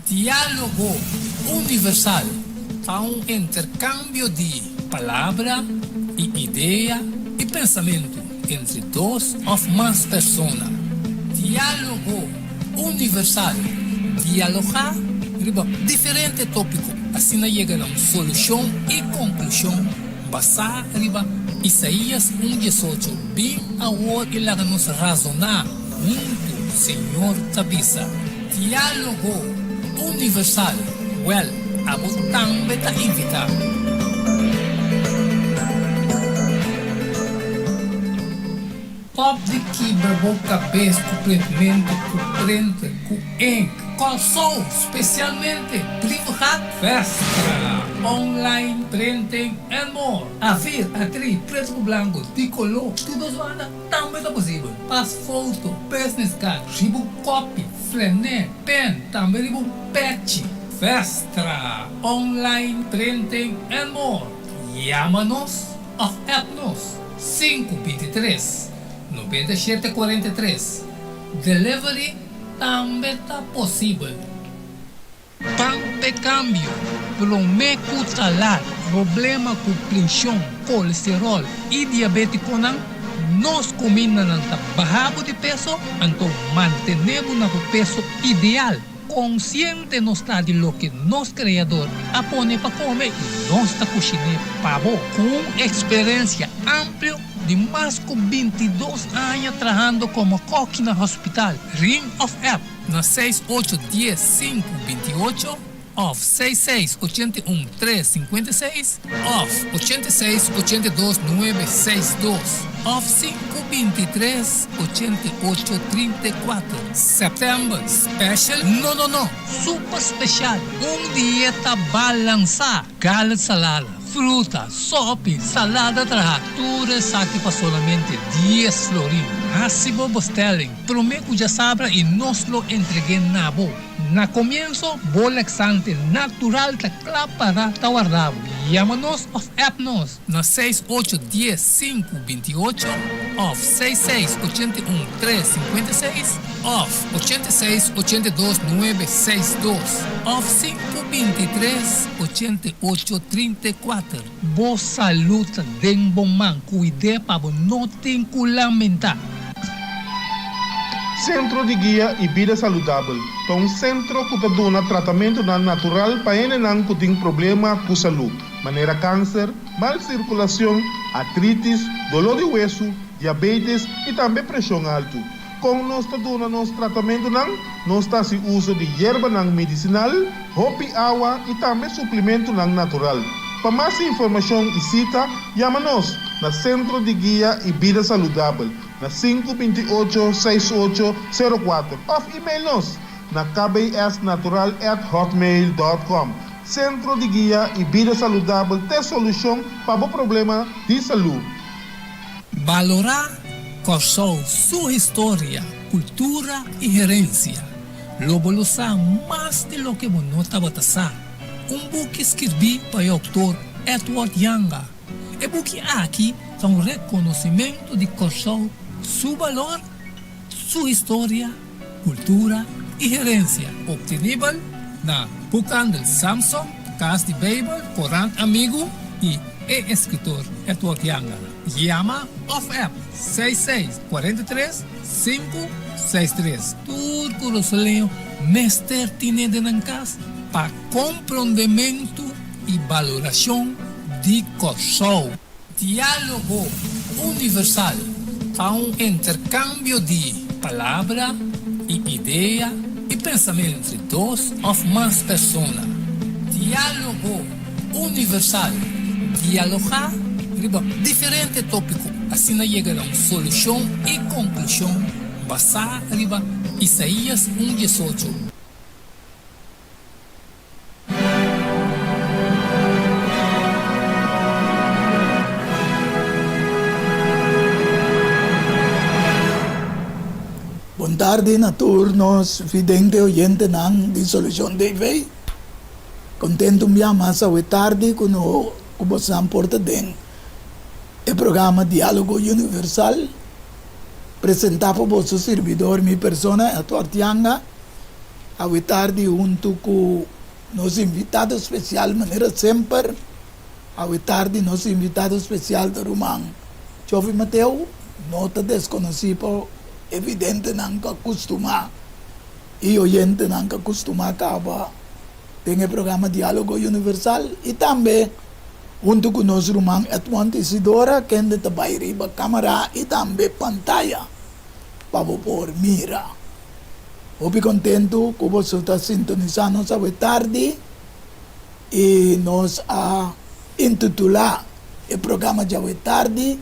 Diálogo Universal ta un interkambio di palabra i idea i pensamentu entre dos òf mas persona. Diálogo Universal, Dialogá riba diferente tópiko asina yega na un solushon i konklushon basá riba Isaías un diesocho, Bin awor i laga nos razoná huntu, Señor ta bisa. Diálogo Universal, Wèl, abo tambe ta invitá. Stop di kibra bo kabes ku printmentu ku printer ku ink. Kòrsou, spesialmente Brievengat, Vestra, online printing and more. Afir, atri, pretu ku blanku, di koló, tur dos banda tambe ta posibel. Pas foto, business card, riba un kopi, flené, pen, tambe riba un pechi. Vestra, online printing and more. Yama nos Òf app nos, sinku bintitres, noventa shete kuarenta i tres. Delivery tambe ta posibel. Pan p'e kambio, promé ku ta lat. Problema ku prenshon, kolesteròl i diabétikonan, nos kumindanan ta baha bo di peso, anto mantené bo na bo peso ideal. Konsiente nos ta di loke nos Kreador a pone pa kome i nos ta kushiné pa bo. Ku un eksperensia amplio di mas ku bintidos aña trahando komo kòki na hospital, ring òf app na seis ocho dies sinku binti ocho òf seis seis ochenta i un tres sinkuenta i seis òf ochenta i seis ochenta i dos nuebe seis dos òf sinku bintitres ochenta i ocho trinta i kuater. Sèptèmber special? No no no! Super special! Un dieta balansá! Galet salada, fruta, sòpi, salada trahá, tur esaki pa solamente dies florin. Hasi bo bestelling promé ku djasabra i nos lo entreg'é na bo. Na komienso, bo laxante natural ta kla para ta warda bo. Yama nos òf app nos na seis ocho dies sinku binti ocho òf seis seis ochenta i un tres sinkuenta i seis òf ochenta i seis ochenta i dos nuebe seis dos òf sinku bintitres ochenta i ocho trinta i kuater. Bo salú ta den bo man, kuid'é pa bo no tin ku lamentá. Sentro di Guia i Bida Saludabel ta un sentro ku ta duna tratamentunan natural pa hendenan ku tin problema ku salú, manera kanser, mal sirkulashon, artritis, doló di wesu, diabetes i tambe preshon altu. Kon nos ta duna nos tratamentunan? Nos ta hasi uso di yerbanan medisinal, hopi awa i tambe suplementunan natural. Pa mas informashon i sita, yama nos na Sentro di Guia i Bida Saludabel na sinku binti ocho seis ocho sero kuater òf email nos na kbsnatural@hotmail.com. Sentro di Guia i Bida Saludabel t'e solushon pa bo problema di salú. Balorá Kòrsou su historia, kultura i herensia. Lo bo lo sa mas di loke bo no tabata sa. Un buki skirbí pa e outor Edward Janga. E buki aki ta un rekonosimentu di Kòrsou su balor, su historia, kultura i herensia. Optenibel na Boekhandel Samson, Kas di Beibel, Korant Amigu i e eskritor Edward Janga. Yama òf app seis seis kuarenta i tres sinku seis tres. Tur kurasoleño mester tine den nan kas pa komprondementu i balorashon di Kòrsou. Diálogo Universal ta un interkambio di palabra i idea i pensamentu entre dos òf mas persona. Diálogo Universal, Dialogá riba diferente tópiko asina yega na un solushon i konklushon basá riba Isaías un diesocho. Bon tardi na tur nos vidente oyentenan di Solucion TV. Contento un bia mas awe tardi cu no cu bosnan por ta den e programa Dialogo Universal presenta pa boso sirbidor mi persona Edward Yanga. Awe tardi huntu ku nos invitado spesial manera semper. Awe tardi nos invitado spesial ta ruman Jovi Mateo, no ta deskonosí pa e videntenan ku a kustumá i oyentenan ku a kustumá kaba den e programa Diálogo Universal i tambe huntu ku nos ruman Edmond Isidora kende ta bai riba kamara i tambe pantaya pa bo por mira. Hopi kontentu ku boso ta sintonisá nos awe tardi i nos a intitulá e programa djawe tardi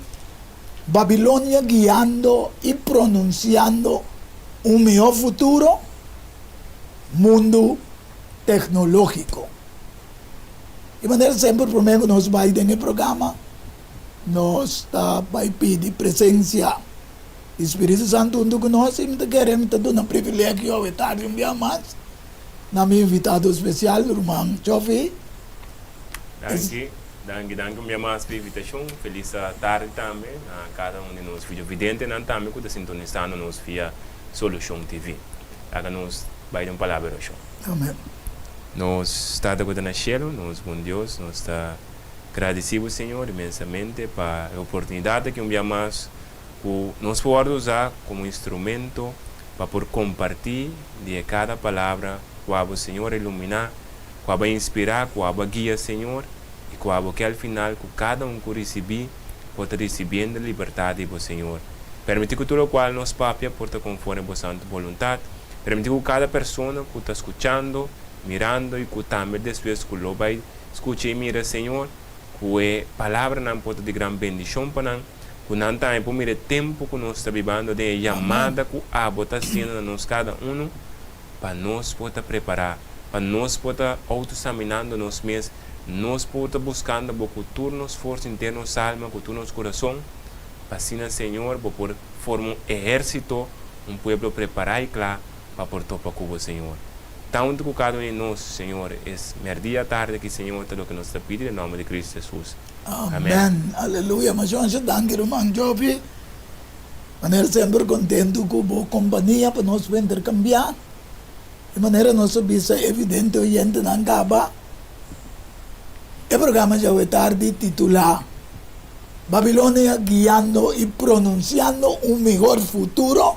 Babilonia guiando i pronunsiando un mihó futuro, Mundu teknológiko. Di manera semper promé ku nos bai den e programa nos ta bai pidi presensia di Spiritu Santu huntu ku nos i mi ta kere mi ta duna privilegio awe tardi un bia mas na mi invitado spesial ruman Chofi. Danki, danki, danki un bia mas pa e invitashon. Felis tardi tambe na kada un di nos videovidentenan tambe ku ta sintonisando nos via Solushon TV. Laga nos bai den un palabra di orashon. Amen. Nos Tata ku ta na shelu, nos bon Dios, nos ta gradisí bo Señor inmensamente pa e oportunidat aki un bia mas ku nos por wòrdu usá komo instrumento pa por kompartí di e kada palabra ku abo Señor a iluminá, ku abo a inspirá, ku abo a guia Señor, i ku abo ke al final ku kada un ku risibí por ta risibiendo libertat di bo Señor. Permití ku tur lokual nos papia por ta konforme bo santu boluntat. Permití ku kada persona ku ta skuchando, mirando i ku tambe despues ku lo bai skucha i mira Señor, Ku e palabranan por ta di gran bendishon pa nan, ku nan tambe por mira e tempu ku nos ta bibando den e yamada ku abo ta hasiendo na nos kada unu, pa nos por ta prepará, pa nos por ta outosaminando nos mes, nos por ta buskando bo ku tur nos forsa henter nos alma, ku tur nos kurason, pa asina, Señor, bo por forma un ehérsito, un pueblo prepará i kla pa por topa ku bo, Señor. Tantu ku kada un di nos, Señor, es merdia tardi aki, Señor, ta loke nos ta pidi den nomber di Cristo Jesus. Amen. Amen. Aleluya. Masha masha danki ruman Jofi. Manera semper kontentu ku bo kompania pa nos por interkambiá. Di manera nos a bisa e vidente oyentenan kaba e programa djawe tardi titulá Babilonia guiando i pronunsiando un mihor futuro.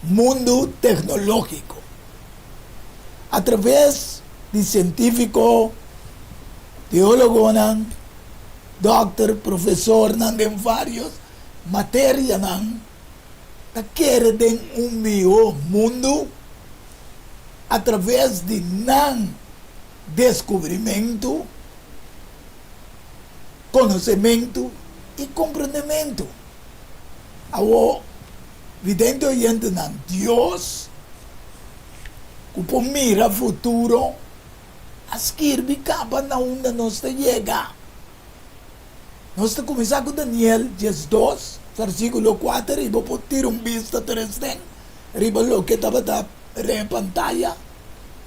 Mundu teknológiko. Atraves di sientífiko, teólogonan, dòkter, profesornan den vários materianan ta kere den un mihó mundu atraves di nan deskubrimentu, konosementu i komprendementu. Awor, vidente oyentenan, Dios, ku por mira futuro, a skirbi kaba na unda nos ta yega. Nos ta kuminsá ku Daniel 12, versíkulo kuater, i bo por tira un bista teresten riba loke tabata riba e pantaya,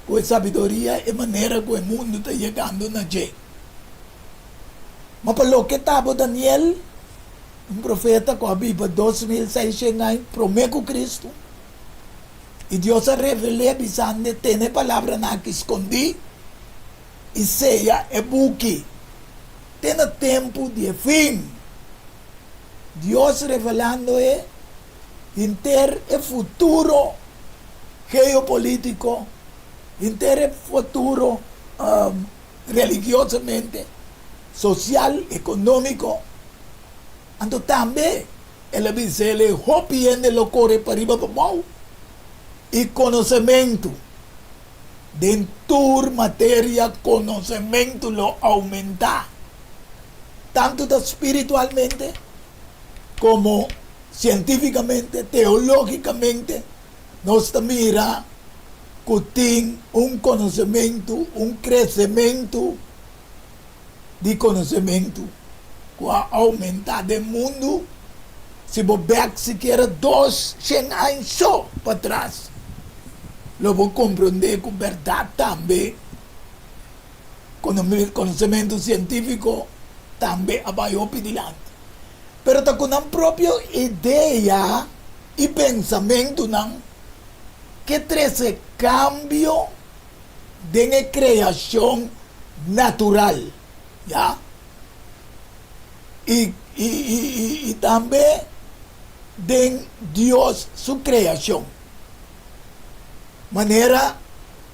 ku e sabiduria, e manera ku e mundu ta yegando na dje. Ma pa loke ta bo Daniel, un profeta ku a biba 2600 aña promé ku Kristu, i Dios a revel'é bisand'e tene e palabranan aki skondí i seya e buki te na tempu di e fin. Dios revelando e henter e futuro geopolítiko, henter e futuro religiosamente, sosial, ekonómiko. Anto tambe el a bisa el e hopi hende lo kore pariba pabou i konosementu den tur materia konosementu lo oumentá, tantu ta spiritualmente komo sientífikamente, teológikamente nos ta mira ku tin un konosementu, un kresementu di konosementu ku a oumentá den mundu. Si bo bèk sikiera 200 aña so patras, lo bo komprondé ku bèrdat tambe konosementu sientífiko tambe a bai hopi dilanti. Pero ta ku nan propio idea i pensamentunan. Ke trese kambio den e kreashon natural, ya. I, i, i, i, i tambe den Dios su kreashon. Manera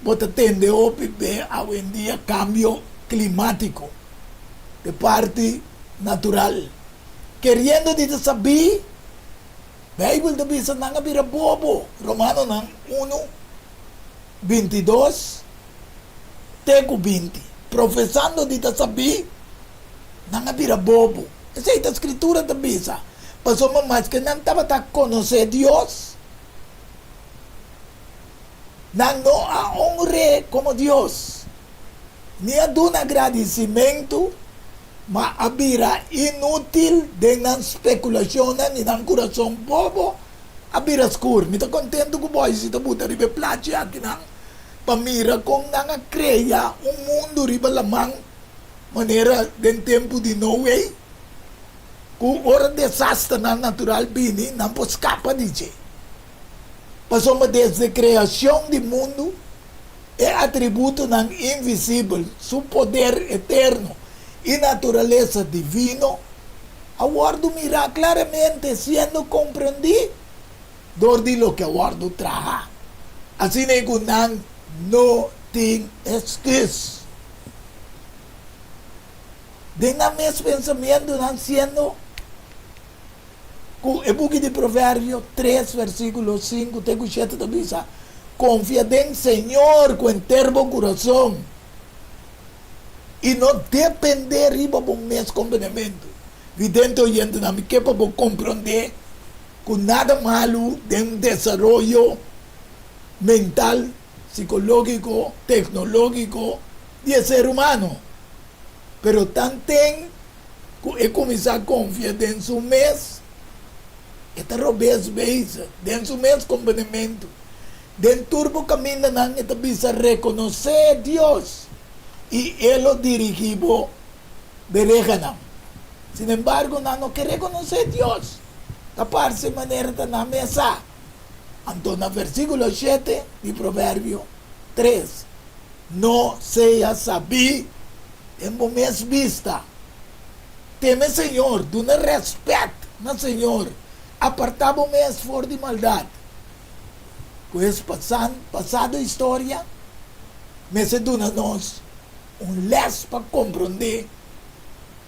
bo ta tende hopi be awendia kambio klimátiko, de parti natural. Keriendo di ta sabí, Beibel ta bisa nan a bira bobo, Romanonan unu, 22 te ku 20. Profesando di ta sabí, nan a bira bobo. Esei ta Skritura ta bisa, pasobra maske nan tabata konosé Dios, nan no a onr'é komo Dios, ni a duna gradisimentu, ma a bira inútil den nan spekulashonnan i nan kurason bobo a bira skur. Mi ta kontentu ku bo si ta buta riba e plachi akinan pa mira kon nan a krea un mundu riba laman manera den tempu di Noe, ku ora desasternan natural bini nan por skapa di dje. Pasobra desde kreashon di mundu e atributonan invisibel, su poder eterno i naturalesa divino, a wòrdu mirá klaramente siendo komprendí dor di loke a wòrdu traha, asina ku nan no tin esküs. Den nan mes pensamentunan siendo ku e buki di Proverbio tres versíkulo sinku te ku shete ta bisa, Konfia den Señor ku henter bo kurason i no dependé riba bo mes komprendementu. Vidente oyentenan, mi ke pa bo komprondé ku nada malu den desaroyo mental, sikológiko, teknológiko di e ser humano. Pero tanten ku e kuminsá konfia den su mes, e ta robes bezig den su mes kompenementu. Den tur bo kamindanan e ta bisa rekonosé Dios i e lo dirigí bo berehanan. Sinembargo, nan no ke rekonosé Dios. Ta parse manera ta nan mes sa. Anto na versíkulo shete di Proverbio tres, No sea sabí den bo mes bista. Teme Señor, duna rèspèt na Señor, apartá bo mes for di maldat. Pues pasado historia mester duna nos un lès pa komprondé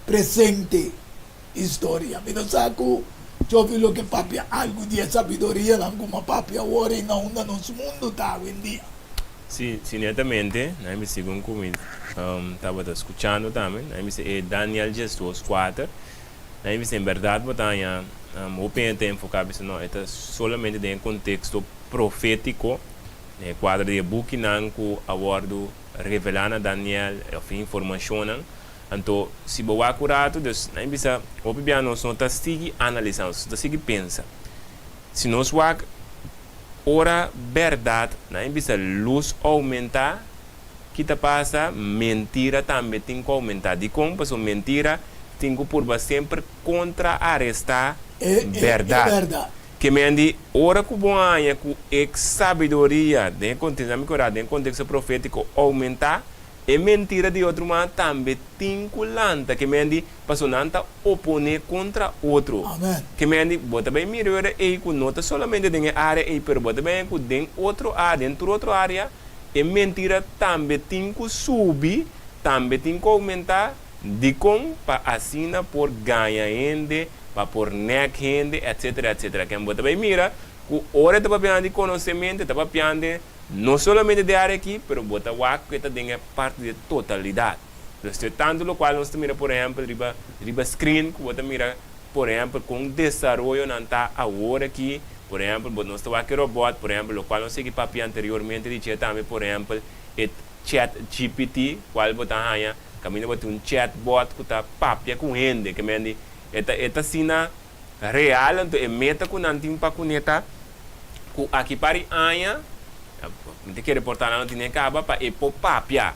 presente historia. Mi no sa ku Jovi lo ke papia algu di e sabidorianan ku m'a papia awor i na unda nos mundu ta awendia. Sí, sí netamente, nan mi segun ku mi tabata skuchando tambe, nan mi bisa e Daniel diesdos kuater, nan mi bisa en bèrdat bo ta haña hopi hende ta enfoká bisa no e ta solamente den e konteksto profétiko, den e kuadro di e bukinan ku a wòrdu revelá na Daniel òf e informashonnan, anto si bo wak un ratu, dus nan mi bisa hopi bia nos no ta sigui analisá, nos no ta sigui pensa, si nos wak. Ora bèrdat nan e bisa lus oumentá, ki ta pasa? Mentira tambe tin ku oumentá. Dikon? Pasobra mentira tin ku purba semper kontraarestá bèrdat. Ke men di, ora ku bo haña ku e sabiduria den e konteksto, nan mi kora den e konteksto profétiko oumentá, e mentira di otro man tambe tin ku lanta. Ke men di, Pasobra nan ta oponé kontra otro. Ke men di, bo ta bai mira ora ei ku no ta solamente den e área ei, pero bo ta bai haña ku den otro área, den tur otro área, e mentira tambe tin ku subi, tambe tin ku oumentá. Dikon? Pa asina por gaña hende, pa por nèk hende, etsetera, etsetera. Ken bo ta bai mira ku ora e ta papiando di konosementu, e ta papiando no solamente den e área aki, pero bo ta wak ku e ta den e parti di e totalidat. Nos tin tantu lokual nos ta mira por ehèmpel riba riba screen ku bo ta mira por ehèmpel kon desaroyonan ta awor aki, por ehèmpel bo nos ta wak e robòt por ehèmpel lokual nos sigui papia anteriormente di dje tambe por ehèmpel e chat GPT kual bo ta haña kaminda bo tin un chatbot ku ta papia ku hende ke men di e ta e ta asina real anto e meta ku nan tin pa kuné ta ku aki par di aña mi ta kere por ta nan lo tine kaba pa e por papia.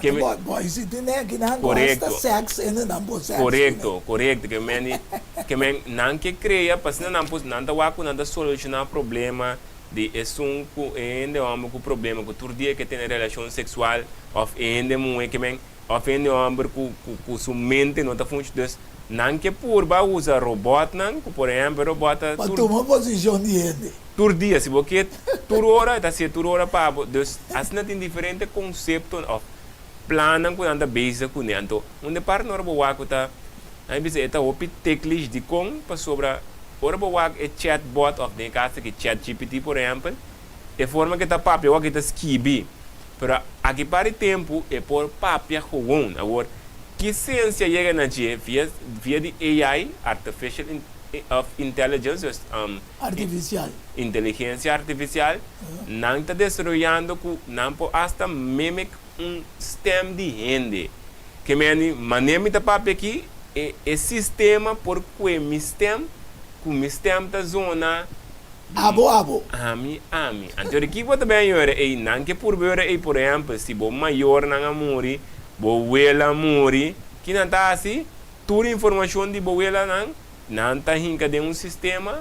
Ke mi. Boy si tin neki nan ku hasta sex ene nan por sex kuné. Korekto, korekto. Ke men di, ke men nan ke krea pa asina nan por, nan ta wak ku nan ta solushoná problema Di esun ku e hende hòmber ku problema ku tur dia ke tene relashon seksual òf e hende muhé ke men òf e hende hòmber ku ku su mente no ta funshona. Dus nan ke purba usa robòtnan ku por ehèmpel e robòt ta Pa tur tuma posishon di hende. tur dia si bo ke tur ora e ta hasié tur ora pa bo. Dus asina tin diferente konsepto òf plannan ku nan ta bezig kuné. Anto un de parti ora bo wak ku ta nan bisa e ta hopi teklish dikon pasobra Ora bo wak e chatbot of den e caso aki ChatGPT por ehempel, e forma ke ta papia wak e ta skibi, pero aki par di tempu e por papia gewoon. Awor, ki ciencia yega na dje via via di AI, Artificial of Intelligence, dus Artificial. inteligencia artificial, nan ta desaroyando cu nan por hasta mimic un stem di hende. Ke meni, manera mi ta papia aki, e e sistema por kue mi stem, ku mi stem ta zona di Abo, abo. ami, ami. Anto di ki bo ta ben yora ei? Nan ke purba yora ei, por ehèmpel, si bo mayornan a muri, bo wela a muri, ki nan ta hasi? Tur informashon di bo welanan, nan ta hinka den un sistema.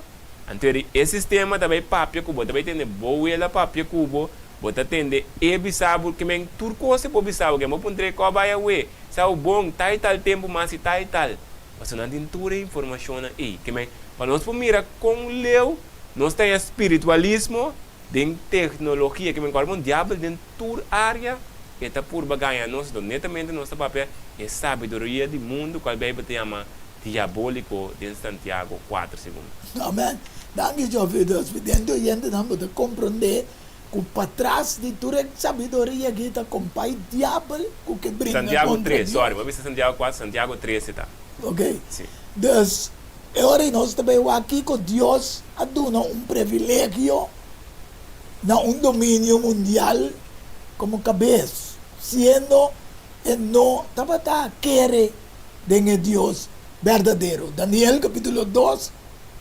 Anto di e sistema ta bai papia ku bo, ta bai tende bo wela papia ku bo, Bo ta tende e bisa bo ke men tur kos e por bisa bo ke bo puntr'é kò bai awe, sa bo bon tal i tal tempu mas i tal i tal. Pasobra nan tin tur e informashonnan ei. Ke men pa nos por mira kon leu nos ta haña spiritualismo den teknologia. Ke men kòrda bon diabel den tur área e ta purba gaña nos. Enton netamente nos ta papia e sabiduria di mundu kual Beibel ta yama diabóliko den Santiago kuater segun. Amen. Danki Joffrey. Dus vidente oyentenan bo ta komprondé Ku patras di tur e sabiduria aki ta kompai diabel ku ke bringa Santiago kontra tres, sorry, Dios. bo a bisa Santiago kuater, Santiago tres e ta. Ok. Si. Dus, e ora ei nos ta bai wak kiko Dios a duna un privilegio na un dominio mundial komo kabes, siendo e no tabata kere den e Dios berdadero. Daniel kapitulo dos.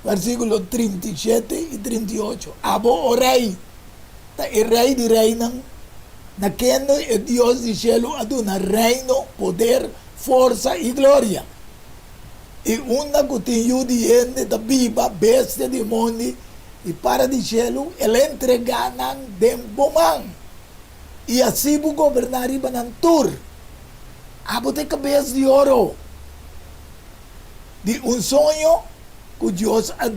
Versíkulo 37 i 38, Abo, o rei, ta e rei di reinan, na kende e Dios di shelu a duna reino, poder, forsa i gloria. I unda ku tin yu di hende ta biba, bestia di mondi i para di shelu, el a entregá nan den bo man, i así bo goberná riba nan tur. Abo ta e kabes di oro. Di un soño ku Dios a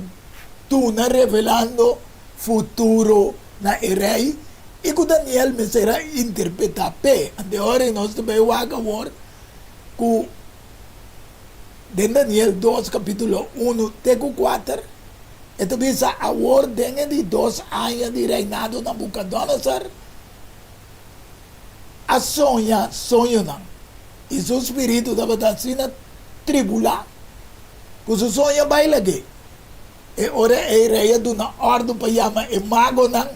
duna revelando futuro na e rei i ku Daniel mester a interpretá p'e. Ante ora ei nos ta bai wak awor ku den Daniel dos kapítulo unu te ku kuater e ta bisa, Awor den e di dos aña di reinado Nabukodonosor a soña soñonan, i su spiritu tabata asina tribulá ku su soño a bai lag'é. E ora ei rei a duna òrdu pa yama e magonan,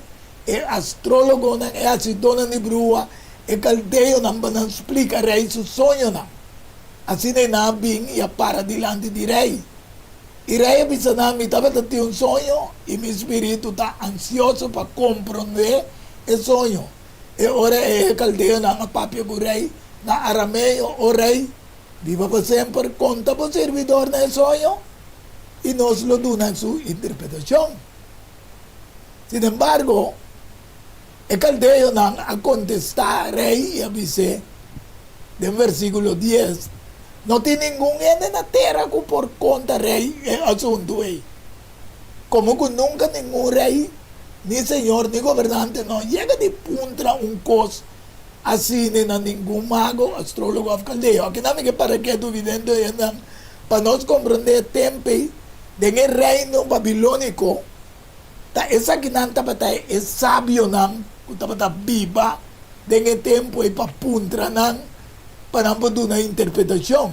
e astrólogonan, e hasidónan di brua, e kaldeonan pa nan splika rei su soñonan. Asina nan a bin i a para dilanti di rei. I rei a bisa nan, Mi tabata tin un soño, i mi spiritu ta ansioso pa komprondé e soño. E ora ei e kaldeonan a papia ku rei na arameo, O rei, biba pa semper, konta bo sirbidornan e soño, i nos lo duna su interpretashon. Sinembargo, e kaldeonan a kontestá rei i a bis'é, den versíkulo dies, No tin ningun hende na tera ku por konta rei e asuntu ei. Komo ku nunka ningun rei, ni señor ni gobernante no yega di puntra un kos asina na ningun mago, astrólogo òf kaldeo. Akinan mi ke para ketu vidente oyentenan pa nos komprondé e tempu ei den e reino babilóniko ta esakinan tabata e sabionan ku tabata biba den e tempu ei pa puntra nan pa nan por duna interpretashon.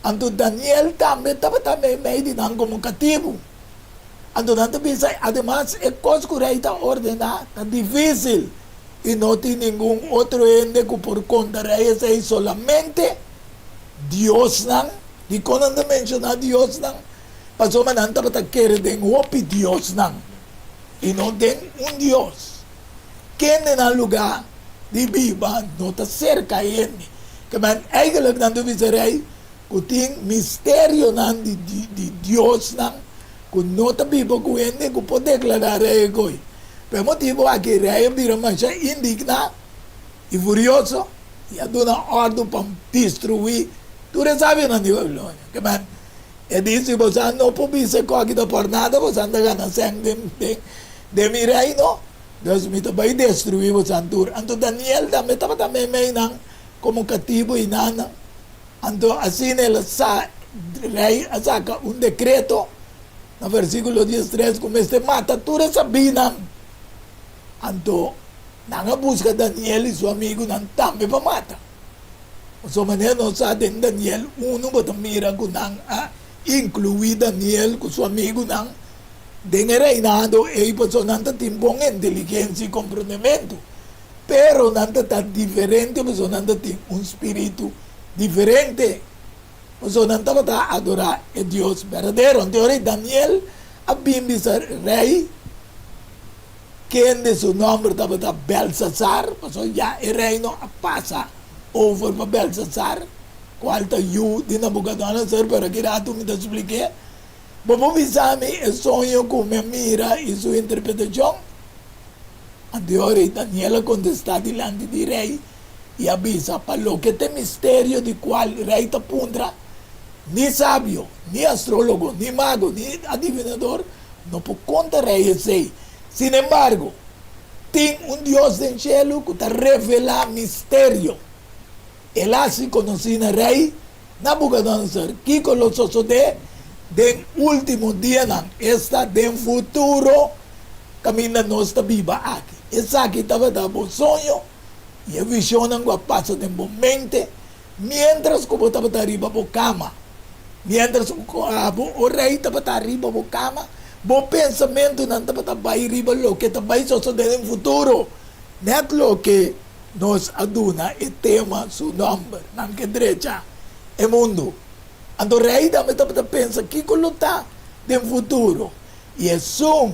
Anto Daniel tambe tabata meimei di nan komo katibu. Anto nan ta bisa, Ademas, e kos ku rei ta ordená ta difísil, i no tin ningun otro hende ku por konta rei esei, solamente diosnan. Dikon nan ta menshoná diosnan? Pasobra nan tabata kere den hopi diosnan i no den un Dios. Kende nan lugá di biba no ta serka hende. Kemen eigenlijk nan ta bisa rei ku tin misterionan di di diosnan ku no ta biba ku hende ku por deklará rei e koi. Pa e motibu aki rei a bira masha indigná i furioso i a duna òrdu pa destruí tur e sabionan di Babilonia. Ke men, e di, Si boso no por bisa e kòki ta por nada, boso ta gana sèn den mi reino, dus mi ta bai destruí boso tur. Anto Daniel tambe tabata meimei nan komo katibu i nan. Anto asina el a sa, rei a saka un dekreto na versíkulo diestres ku mester mata tur e sabínan. Anto nan a buska Daniel i su amigunan tambe pa mata. Pasobra manera nos sa den Daniel unu bo ta mira ku nan a inkluí Daniel ku su amigunan den e reinado ei pasobra nan ta tin bon inteligensia i komprondementu. Pero nan ta ta diferente pasobra nan ta tin un spiritu diferente. Pasobra nan tabata adorá e Dios berdadero. Anto e ora ei Daniel a bin bisa rei, kende su nòmber tabata Belsasar, pasobra ya e reino a pasa over pa Belsasar, kual ta yu di Nabukodonosor, pero aki ratu mi ta splik'é. Bo por bisa mi e soño ku mi a mira i su interpretashon? Anto e ora ei Daniel a kontestá dilanti di rei i a bisa, Pa loke ta e misterio di kual rei ta puntra, ni sabio, ni astrólogo, ni mago, ni adivinador no por konta rei esei. Sinembargo, tin un Dios den shelu ku ta revelá misterio. El a hasi konosí na rei Nabukodonosor kiko lo sosodé den último dianan, esta, den futuro kaminda nos ta biba aki. Esaki tabata bo soño i e vishonnan ku a pasa den bo mente miéntras ku bo tabata riba bo kama. Miéntras ku abo, o rei, tabata riba bo kama, bo pensamentunan tabata bai riba loke ta bai sosodé den futuro, nèt loke Nos a duna e tema su nòmber. Nan ke drecha e mundu. Anto rei tambe tabata pensa kiko lo ta den futuro. I esun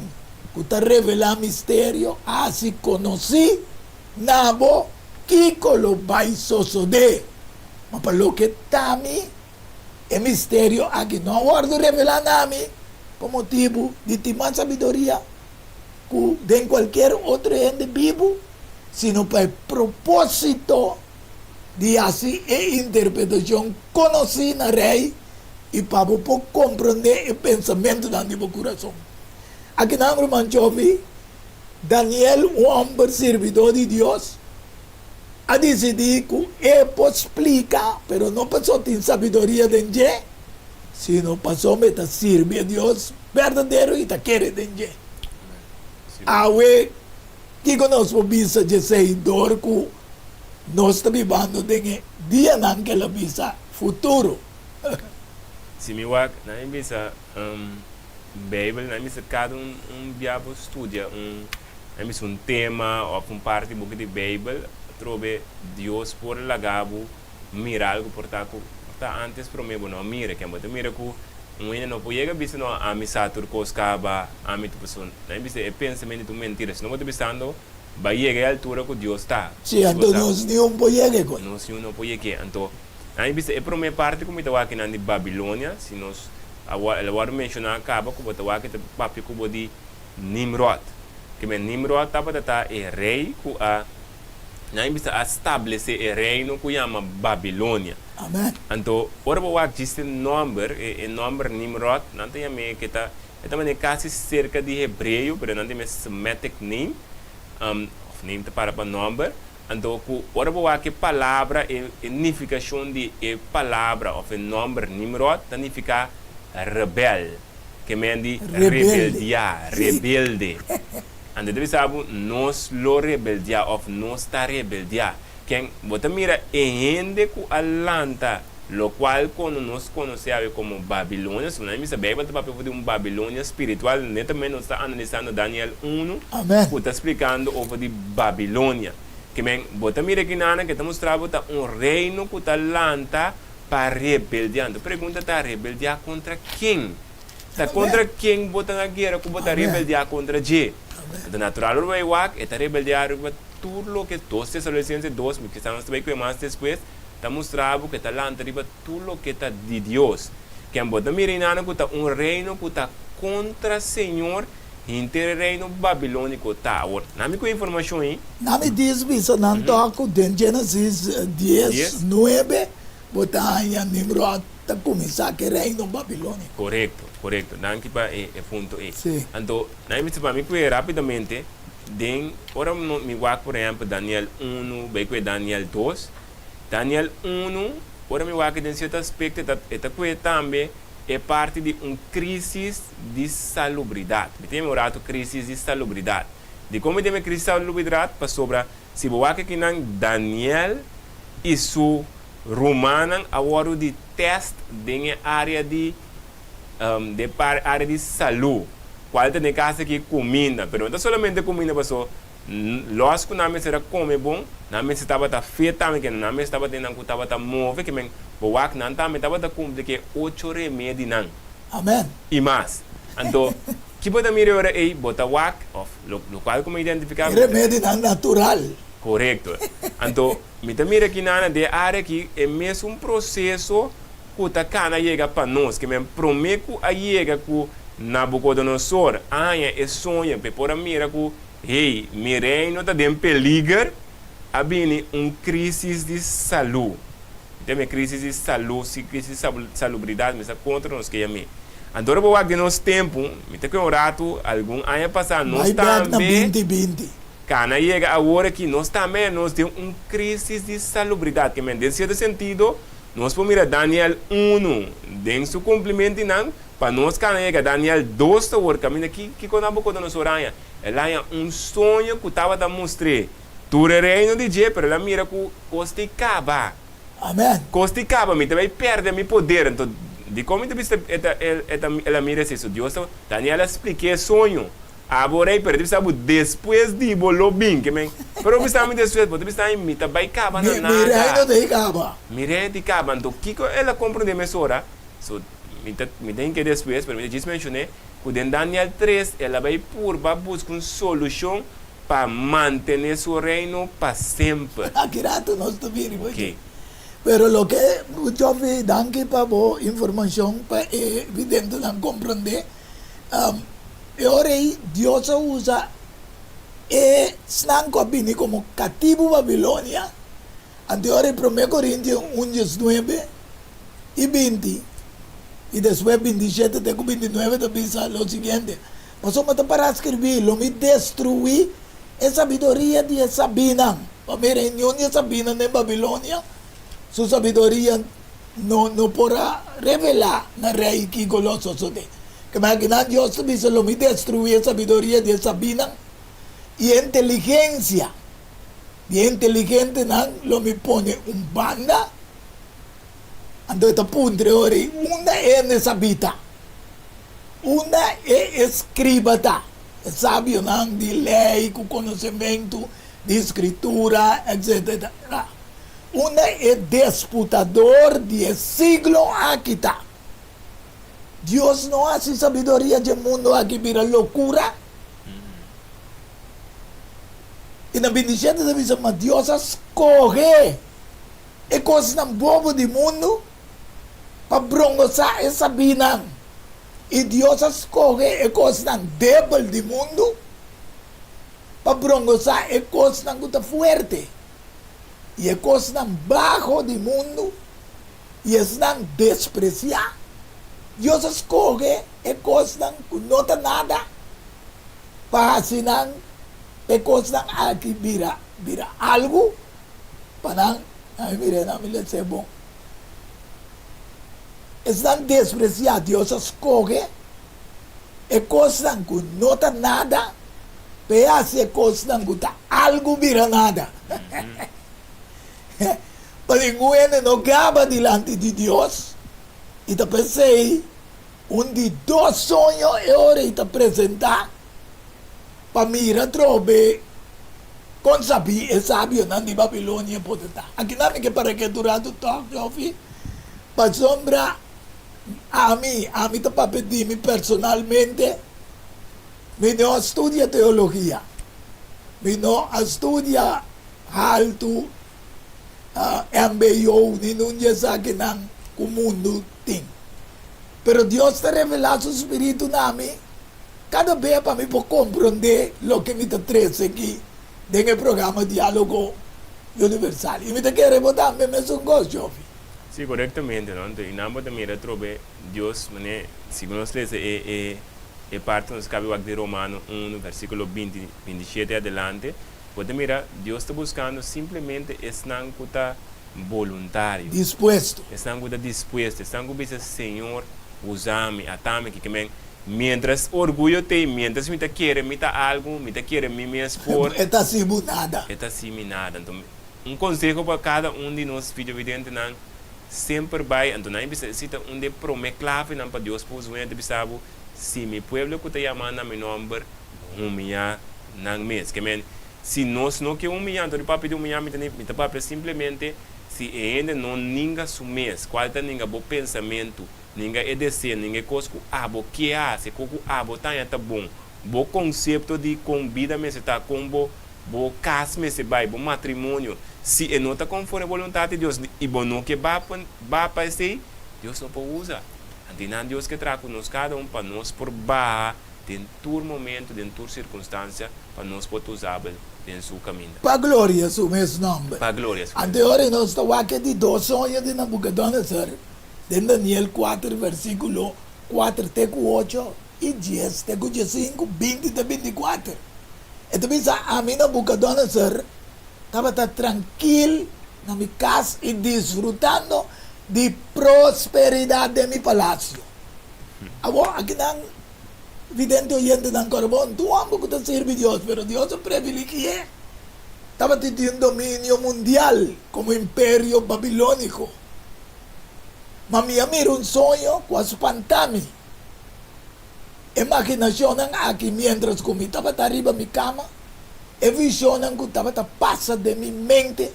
ku ta revelá misterio a hasi konosí na bo kiko lo bai sosodé. Ma pa loke ta mi, e misterio aki no a wòrdu revelá na mi pa motibu di tin mas sabiduria ku den kualkier otro hende bibu, sino pa e propósito di hasi e interpretashon konosí na rei i pa bo por komprondé e pensamentunan di bo kurason. Akinan, ruman Jovi, Daniel, un hòmber sirbidó di Dios, a disidí ku e por splika, pero no pasobra tin sabiduria den dje, sino pasobra e ta sirbi e Dios berdadero i ta kere den dje. Awe, kiko nos por bisa djesei dor ku nos ta bibando den e dianan ku el a bisa futuro? Si mi wak, nan a bisa Beibel, nan a bisa kada un un bia bo studia un, nan a bisa un tema òf un parti buki di Beibel, atrobe Dios por laga bo mira algu por ta ku por ta ántes promé bo no a mira. Ken bo ta mira ku un hende no por yega bisa no ami sa tur kos kaba, ami tur pasobra nan a bisa e pensamentu ta un mentira. Si no bo ta bisando bai yega e altura ku Dios ta. Sí, anto nos ni un por yega e kos. Nos ni un no por yeg'é. Anto nan a bisa e promé parti ku mi ta wak nan di Babilonia, si nos a el a wòrdu menshoná kaba ku bo ta wak e ta papia ku bo di Nimrod. Ke men Nimrod tabata ta e rei ku a Nan a bisa a stablesé e reino ku yama Babilonia. Amen. Anto, ora bo wak djis e nòmber, e nòmber Nimrod, nan ta yam'é ke ta, e ta manera kasi serka di hebreo, pero nan ta yam'é Semitic name, òf name ta para pa nòmber. Anto, ku ora bo wak e palabra, e e nifikashon di e palabra òf e nòmber Nimrod ta nifiká rebel, ke men di Rebelde. rebeldiá, Sí. rebelde. Anto ta bisa bo, Nos lo rebeldiá òf nos ta rebeldiá. Ken bo ta mira e hende ku a lanta lokual kono nos konosé awe komo Babilonia? Su nan bisa Beibel ta papia over di un Babilonia spiritual. Netamente nos ta analisando Daniel unu Amen. ku ta splikando over di Babilonia. Ke men bo ta mira kinanan ke ta mustra bo ta un reino ku ta lanta pa rebeldiá. Anto pregunta ta, rebeldiá kontra ken? Ta kontra ken bo ta na guera ku bo ta rebeldiá kontra dje? Anto natural ora bo bai wak, e ta rebeldiá riba tur loke Dos Tesalonicense dos, mi kisas nos ta bai kue mas despues, ta mustra bo ku e ta lanta riba tur loke ta di Dios. Ken bo ta mira inana ku ta un reino ku ta kontra Señor? Henter e reino babilóniko ta awor. Na mi ku e informashon ei. Na mi dis bisa nan tòg ku den Génesis dies, nuebe bo ta haña Nimròd ta kuminsá ku e reino babilóniko. Korekto, korekto. Danki pa e e punto ei. Sí. Anto, na mi bisa pa mi kue rápidamente den ora mi wak por ehèmpel Daniel unu bai kue Daniel dos. Daniel unu, ora mi wak den sierto aspekto e ta e ta kue tambe e parti di un krísis di salubridat. Mi ta yama un ratu krísis di salubridat. Dikon mi ta yama e krísis di salubridat? Pasobra si bo wak akinan Daniel i su rumannan a wòrdu di tèst den e área di den e área di salú, kual ta den e kas aki kuminda. Pero no ta solamente kuminda paso Lòs ku nan mester a kome bon, nan mester tabata fit tambe, ke nan mester tabata nan ku tabata move, ke men bo wak nan tambe tabata kumpli ku e ocho remedinan. Amen. I mas. Anto, ki bo ta mira e ora ei? Bo ta wak, òf lo lokual ku mi identifiká. E remedinan natural. Korekto. Anto, mi ta mira ki nan den e área aki e mesun proseso ku ta kana yega pa nos, ke men promé ku a yega ku Nabukodonosor a haña e soño p'e por a mira ku Hey, mi reino ta den peliger, a bini un crisis di salú. Mi ta mi crisis di salú, si crisis di salubridad, mi sa contra nos ke yam'é. Anto ora bo wak den nos tempu, mi ta kue un ratu, algun aña pasá, nos Bai bek na tambe binti binti. kana yega awor aki, nos tambe nos den un crisis di salubridad. Ke men, den cierto sentido, nos por mira Daniel unu den su cumplimentonan, pa nos kana yega Daniel dos awor, kaminda ki, kiko Nabucodonosor haña? El a haña un soño ku tabata mustr'é tur e reino di dje, pero el a mira ku kos tin kaba. Amen. Kos tin kaba, mi ta bai pèrdè mi poder. Anto, dikon mi ta bisa e ta, e ta, el a mira esei? So Dios ta, Daniel a splik'é e soño. Abo rei, pero e ta bisa bo, Despues di bo lo bin. Ke men, pero bo bisa mi despues, bo ta bisa mi, mi ta bai kaba na Mi, mi reino nada. ta e kaba. Mi reino ta e kaba. Anto, kiko el a komprondé mesora? So, mi ta, mi ta hink'é despues, pero mi ta djis menshon'é. Ku den Daniel tres el a bai purba buska un solushon pa mantené su reino pa semper. Aki rato nos ta bini bo Oké. Pero loke Joffy danki pa bo informashon pa e videntenan komprondé. E ora ei Dios a usa e esnan ku a bini komo katibu Babilonia, anto e ora ei promé Korintio un diesnuebe i 20, i despues 27 te ku 29 ta bisa lo siguiente, Pasobra ta pará skirbí, Lo mi destruí e sabiduria di e sabínan. Pa mira, e niun di e sabínan den Babilonia su sabiduria no no por a revelá na rei kiko lo a sosodé. Ke manera kinan Dios ta bisa, Lo mi destruí e sabiduria di e sabínan, i e inteligensia di e inteligentenan lo mi pone un banda. Anto e ta puntra e ora ei, Unda hende sabí ta? Unda e eskriba ta? E sabionan di lei ku konosementu di Skritura, etsetera. Unda e desputador di e siglo aki ta? Dios no hasi sabiduria dje mundu aki bira lokura? I na bintishete ta bisa, Ma Dios a skohe e kosnan bobo di mundu pa brongosá e sabínan, i Dios a skohe e kosnan debel di mundu pa brongosá e kosnan ku ta fuerte, i e kosnan baho di mundu i esnan despresiá. Dios a skohe e kosnan ku no ta nada pa hasi nan pa e kosnan aki bira bira algu. Pa nan, nan mira nan mi lesa e bon. Esnan despresiá Dios a skohe e kosnan ku no ta nada pa e hasi e kosnan ku ta algu bira nada. Pa ningun hende no gaba dilanti di Dios, i ta p'esei un di dos soño e ora ei ta presentá. Pa mira atrobe kon sabí e sabionan di Babilonia por ta. Akinan mi ke para ke durante tòg, Jofi, pasobra ami, ami ta papia di mi personalmente, mi no a studia teologia, mi no a studia haltu mbo ni nun di esakinan ku mundu tin. Pero Dios ta revelá su spiritu na mi. Kada bia pa mi por komprondé loke mi ta trese aki den e programa Diálogo Universal. I mi ta kere bo tambe mesun kos, Jovi. Sí, korektamente, no? Anto, i nan bo ta mira atrobe Dios, manera, si nos lesa e, e, e parti nos kabi wak di Romano unu, versíkulo binti, bintishete adelante, bo ta mira Dios ta buskando simplemente esnan ku ta boluntario. Dispuesto. Esnan ku ta dispuesto, esnan ku bisa, Señor, usa mi, ata mi, kiko men. Mientras orguyo t'ei, mientras mi ta kere mi ta algu, mi ta kere mi mes por. E ta hasi bo nada. E ta hasi mi nada. Anto, un konseho pa kada un di nos videovidentenan, semper bai, anto nan a bisa esei ta un di e promé klavenan pa Dios por usa un hende ta bisa bo, Si mi pueblo ku ta yamá na mi nòmber humiyá nan mes. Ke men, si nos no ke humiyá, anto di papia di humiyá mi ta mi ta papia simplemente si e hende no ninga su mes, kual ta ninga bo pensamentu, Ninga e deseo, ninga e kos ku abo ke hasi, ku ku abo ta haña ta bon. Bo konsepto di kon bida mester ta, kon bo bo kas mester bai, bo matrimonio, si e no ta konforme boluntat di Dios i bo no ke ba ba pa esei, Dios no por usa. Anto nan Dios ke traha ku nos kada un pa nos por baha den tur momento, den tur sirkunstansia, pa nos por ta usabel den su kaminda. Pa gloria su mes nòmber. Pa gloria su mes Anto e ora nos ta wak e di dos soño di Nabucodonosor. Den Daniel kuater versíkulo kuater te ku ocho i dies te ku diesinku, binti te bintikuater, e ta bisa, Ami Nabukodonosor tabata trankil na mi kas i disfrutando di prosperidat den mi palasio. Awor, akinan vidente oyentenan kòrda bon, tur hòmber ku ta sirbi Dios, pero Dios a previligi'é, tabatin tin un dominio mundial komo Imperio Babilóniko. Ma mi a mira un soño ku a spantá mi. E maginashonnan aki miéntras ku mi tabata riba mi kama, e vishonnan ku tabata pasa den mi mente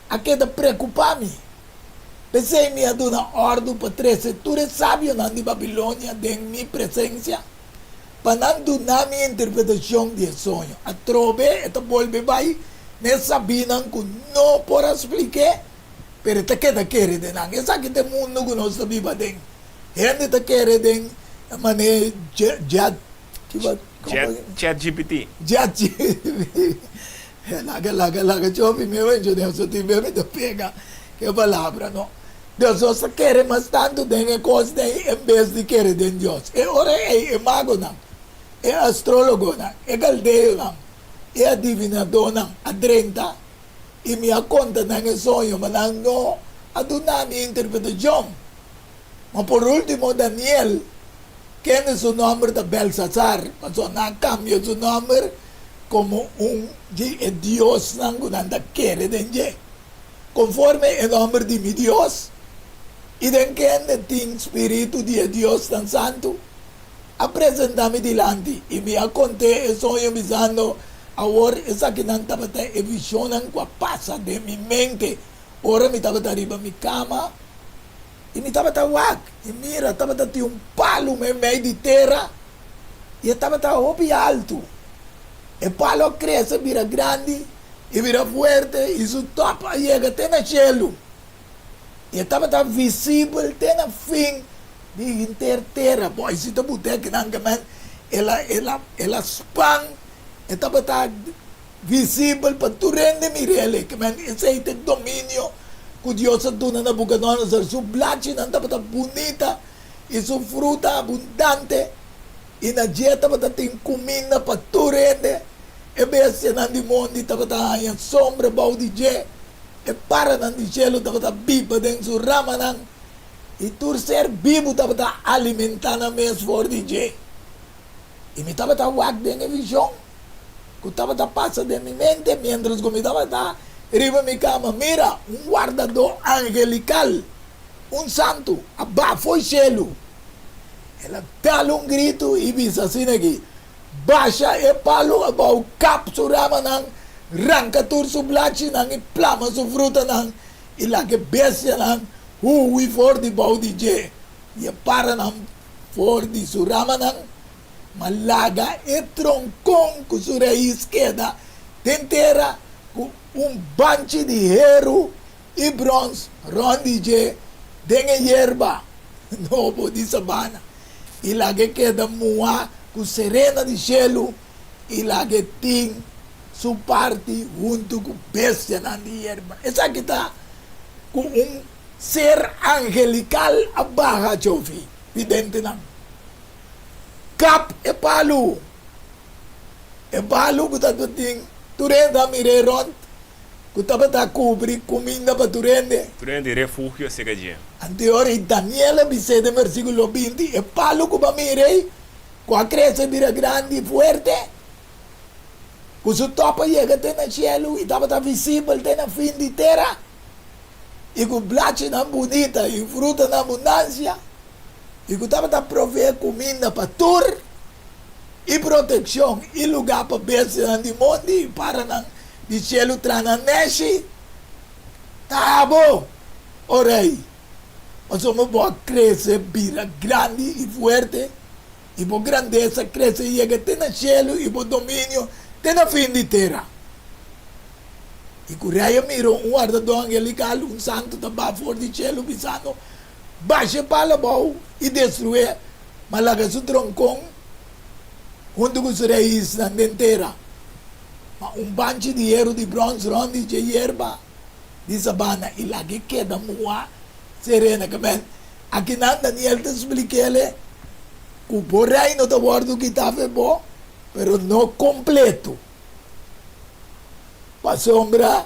a keda preokupá mi. P'esei mi a duna òrdu pa trese tur e sabionan di Babilonia den mi presensia pa nan duna mi interpretashon di e soño. Atrobe e ta bolbe bai na e sabinan ku no por a splik'é. Pero e ta keda kere den nan. Esaki ta e mundu ku nos ta biba aden. Hende ta kere den manera jet, kiba, Chat, ChatGPT. ChatGPT. Laga, laga, laga chopi mi menshoné so tin bes mi ta pega ku e palabra no. Dios nos ta kere mas tantu den e kosnan ei en bes di kere den Dios. E ora ei e magonan, e astrologonan, e kaldeonan, e adivinadónan a drenta. I mi a konta nan e soño, ma nan no a duna mi interpretashon. Ma por último Daniel, kende su nòmber ta Belsasar, pasobra nan a kambia su nòmber komo un di e diosnan ku nan ta kere den dje, konforme e nòmber di mi dios, i den kende tin spiritu di e diosnan santu. a presentá mi dilanti, i mi a kont'é e soño bisando, Awor esakinan tabata e vishonnan ku a pasa den mi mente ora mi tabata riba mi kama, i mi tabata wak, i mira, tabata tin un palu meimei di tera, i e tabata hopi altu. E palu a krese bira grandi i bira fuerte, i su tòp a yega te na shelu. I e tabata visibel te na fin di henter tera. Bo a si ta buta akinan ke men el a el a el a span, e tabata visibel pa tur hende mir'el. E ke men esei ta e dominio ku Dios a duna Nabukodonosor. Su blachinan tabata bunita i su fruta abundante, i na dje tabata tin kuminda pa tur hende. E bestianan di mondi tabata haña sombra bou di dje. E paranan di shelu tabata biba den su ramanan, i tur ser bibu tabata alimentá nan mes for di dje. I mi tabata wak den e vishon ku tabata pasa den mi mente miéntras ku mi tabata riba mi kama. Mira, un wardadó angelikal, un santu, a baha fo'i shelu. El a dal un gritu i bisa asina aki, Basha e palu abou, kap su ramanan, ranka tur su blachinan i plama su frutanan, i laga e bestianan hui for di bou di dje i e paranan for di su ramanan. Ma laga e tronkon ku su rais keda den tera ku un banchi di heru i brons rònt di dje den e yerba nobo di sabana, i laga e keda muhá. ku serena di shelu i lag'é tin su parti huntu ku bestianan di yerba. Esaki ta ku un ser angelikal a baha chofi videntenan. Kap e palu! E palu ku ta tin tur hende a mir'é rònt, ku tabata kubri kuminda pa tur hende. Tur hende tin refugio serka dje. Anto rei Daniel a bis'é den versíkulo 20, E palu ku bo a mira ei, ku a krese bira grandi i fuerte, ku su tòp a yega te na shelu i tabata visibel te na fin di tera, i ku blachinan bunita i fruta na abundansia, i ku tabata proveé kuminda pa tur, i protekshon i lugá pa bestianan di mondi i paranan di shelu traha nan nèshi, ta abo, o rei, pasobra bo a krese bira grandi i fuerte, i bo grandesa krese yega te na shelu i bo dominio te na fin di tera. I ku rei a mira un wardadó angelikal, un santu, ta baha for di shelu, bisando, Basha e palo abou i destrué, ma laga su tronkon huntu ku su raisnan den tera. Ma un banchi di heru di bròns rònt di dje yerba di sabana i lag'é keda muhá serena. Ke men, akinan Daniel ta splik'é ku bo reino ta wòrdu kitá fe bo, pero no kompleto, pasobra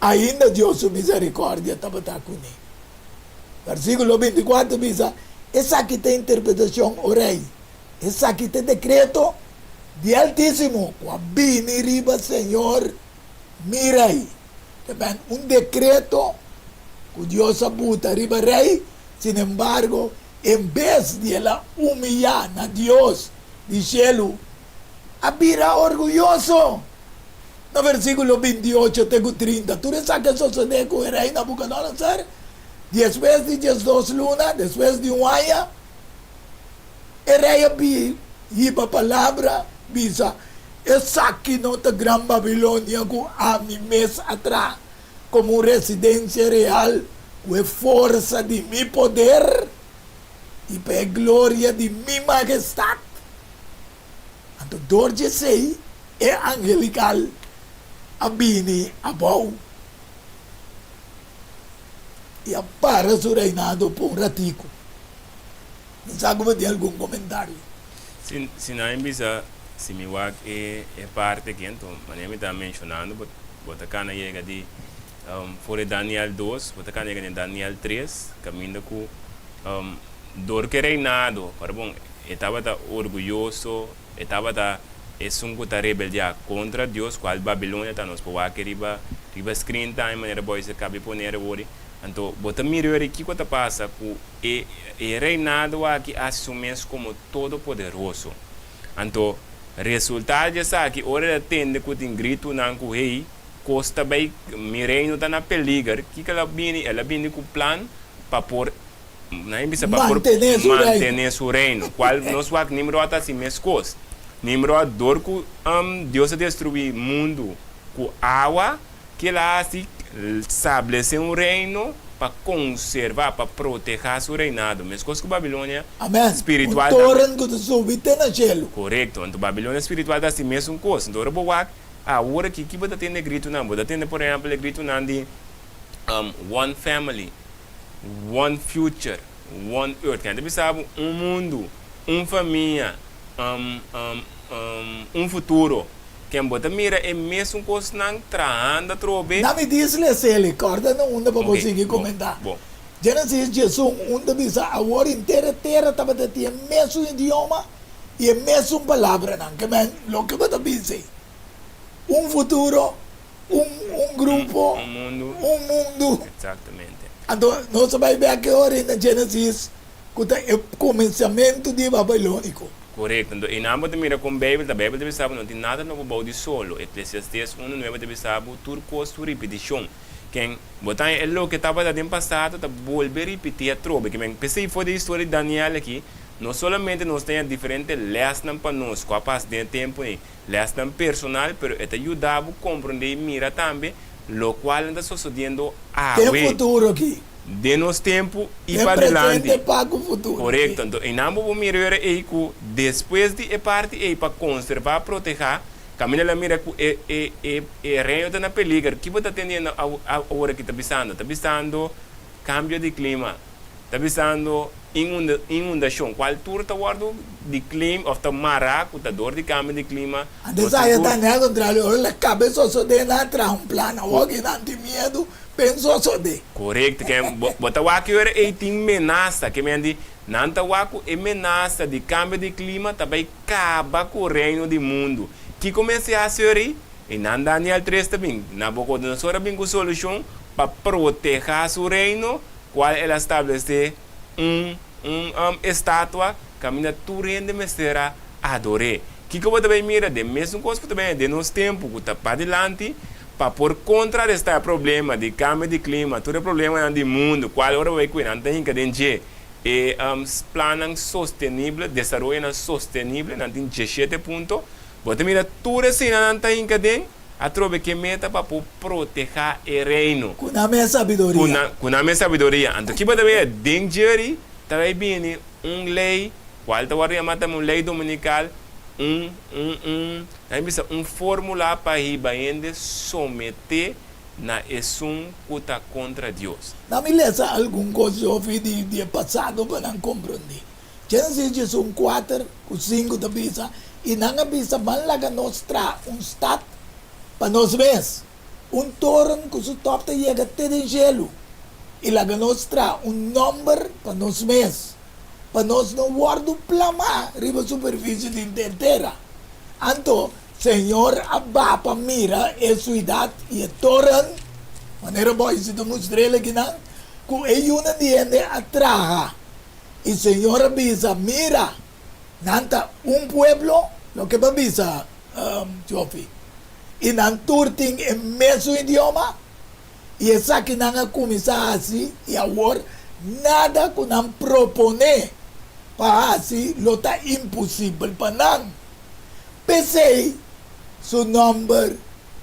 ainda Dios su miserikòrdia tabata kuné. Versíkulo 24 bisa, Esaki ta interpretashon, o rei, esaki ta e dekreto di e Altísimo ku a bini riba señor mi rei. Ta ben un dekreto ku Dios a buta riba rei, sinembargo, en bes di el a humiyá na Dios di shelu, a bira orguyoso. Na versíkulo 28 te ku 30, tur esaki a sosodé ku e rei Nabukodonosor despues di 12 luna, despues di un aña, e rei a hiba palabra bisa, Esaki no ta Gran Babilonia ku ami mes a traha komo un residensia real ku e forsa di mi poder i pa e gloria di mi mahestat? Anto dor di esei e angelikal a bini abou i a para su reinado pa un ratiku. Mi sa ku bo tin algun komentario. Si, si nan bisa, si mi wak e e parti aki, anto manera mi ta menshonando, bo bo ta kana yega di for di Daniel 2, bo ta kana yega den Daniel 3, kaminda ku dor ku e reinado, ora bon, E tabata orguyoso, e tabata esun ku ta rebeldiá kontra Dios, kual Babilonia ta. Nos por wak riba riba screen tambe manera boys a kabi pone awor. Anto bo ta mira weri kiko ta pasa ku e e reinado aki a hasi su mes komo todopoderoso. Anto resultado di esaki ora el a tende ku tin gritunan ku hey, kos ta bai, mi reino ta na peliger, kiko el a bini? El a bini ku plan pa por Nan a bisa pa por Mantené su reino. mantené su reino, kual nos wak Nimrod a hasi meskos. Nimrod, dor ku Dios a destruí mundu ku awa, kila a hasi stablesé un reino pa konservá, pa protehá su reinado. Meskos ku Babilonia Amèn. Un spiritual tambe. toren ku ta subi te na shelu. Korekto. Anto Babilonia spiritual ta hasi mesun kos. Anto ora bo wak awor aki, ki bo ta tende gritunan? Bo ta tende, por ehèmpel, e gritunan di one family. One future, one earth. Kende bisa bo un mundu, un famia, un futuro. Ken bo ta mira e mesun kosnan trahando atrobe. Na mi dis leseli, kòrda na unda pa bo sigui komentá. Genesis 11 ta bisa, Awor henter e tera tabata tin e mesun idioma i e mesun palabranan. Ke men loke bo ta bisa ei, un futuro, un un grupo, Un mundu. un mundu. Exactamente. Anto nos a bai bek e ora na Genesis ku ta e kuminsamentu di Babilóniko. Korekto. Anto einan bo ta mira kon Beibel ta. Beibel ta bisa bo no tin nada nobo bou di solo. Eklesiastés unu nuebe ta bisa bo tur kos su ripitishon. Ken bo ta haña e loke tabata den pasado ta bolbe ripití atrobe. Ke men p'esei for di e historia di Daniel aki no solamente nos ta haña diferente lèsnan pa nos ku a pasa den e tempu ei, Lèsnan personal, pero e ta yuda bo komprondé i mira tambe lokual nan ta sosodiendo Den awe. futuro aki. Den nos tempu i Den pa presente dilanti. pa ku futuro, Korekto. sí. Anto einan bo por mira yora ei ku despues di e parti ei pa konservá, protehá, kaminda el a mira ku e e e e reino ta na peliger. Ki bo ta tendiendo awor aki ta bisando? Ta bisando kambio di klima, ta bisando inunda inundashon, kual tur ta wòrdu di klim òf ta mará ku ta dor di kambio di klima. Antes Nos aya tur. ta ne al kontrario, ora la kabe sosodé nan a traha un plan, awor ki nan tin miedu, Pen sosodé. Korekto, ke bo bo ta wak ora ei tin menasa, ke men di nan ta wak ku e menasa di kambio di klima ta bai kaba ku reino di mundu. Kiko mester hasi ora ei? I nan Daniel tres ta bin, Nabukodonosor a bin ku solushon pa protehá su reino, kual el a stablesé un un estatua kaminda tur hende mester a ador'é. Kiko bo ta bai mira? Den mesun kos ku ta bai den nos tempu ku ta padilanti, Pa por kontrarestá e problema di kambio di klima, tur e problemanan di mundu, kual ora bai kuida nan ta hinka den dje e plannan sostenible, desaroyonan sostenible, nan tin diesshete punto. Bo ta mira tur eseinan nan ta hinka den atrobe ke meta pa por protehá e reino. Ku nan mes sabiduria. Ku nan, ku nan mes sabiduria. Anto ki bo ta wea den djeri ta bai bini un lei, kual ta wòrdu yamá tambe un lei dominikal, un, un, un. Nan bisa un fórmula pa hiba hende someté na esun ku ta kontra Dios. Nan mi lesa algun kos yofi di di e pasado pa nan komprondé. Génesis diesun kuater ku sinku ta bisa, I nan a bisa, Ban laga nos traha un stat pa nos mes, un toren ku su tòp ta yega te den shelu, i laga nos traha un nòmber pa nos mes, pa nos no wòrdu plamá riba superfisie di henter tera. Anto Señor a baha pa mira e suidat i e toren, manera Boise ta mustr'el akinan, ku e yunan di hende a traha. I Señor a bisa, Mira, nan ta un pueblo, loke bo a bisa, Jofi, i nan tur tin e mesun idioma. I esaki nan a kuminsá hasi, i awor nada ku nan proponé pa hasi lo ta imposibel pa nan. P'esei su nòmber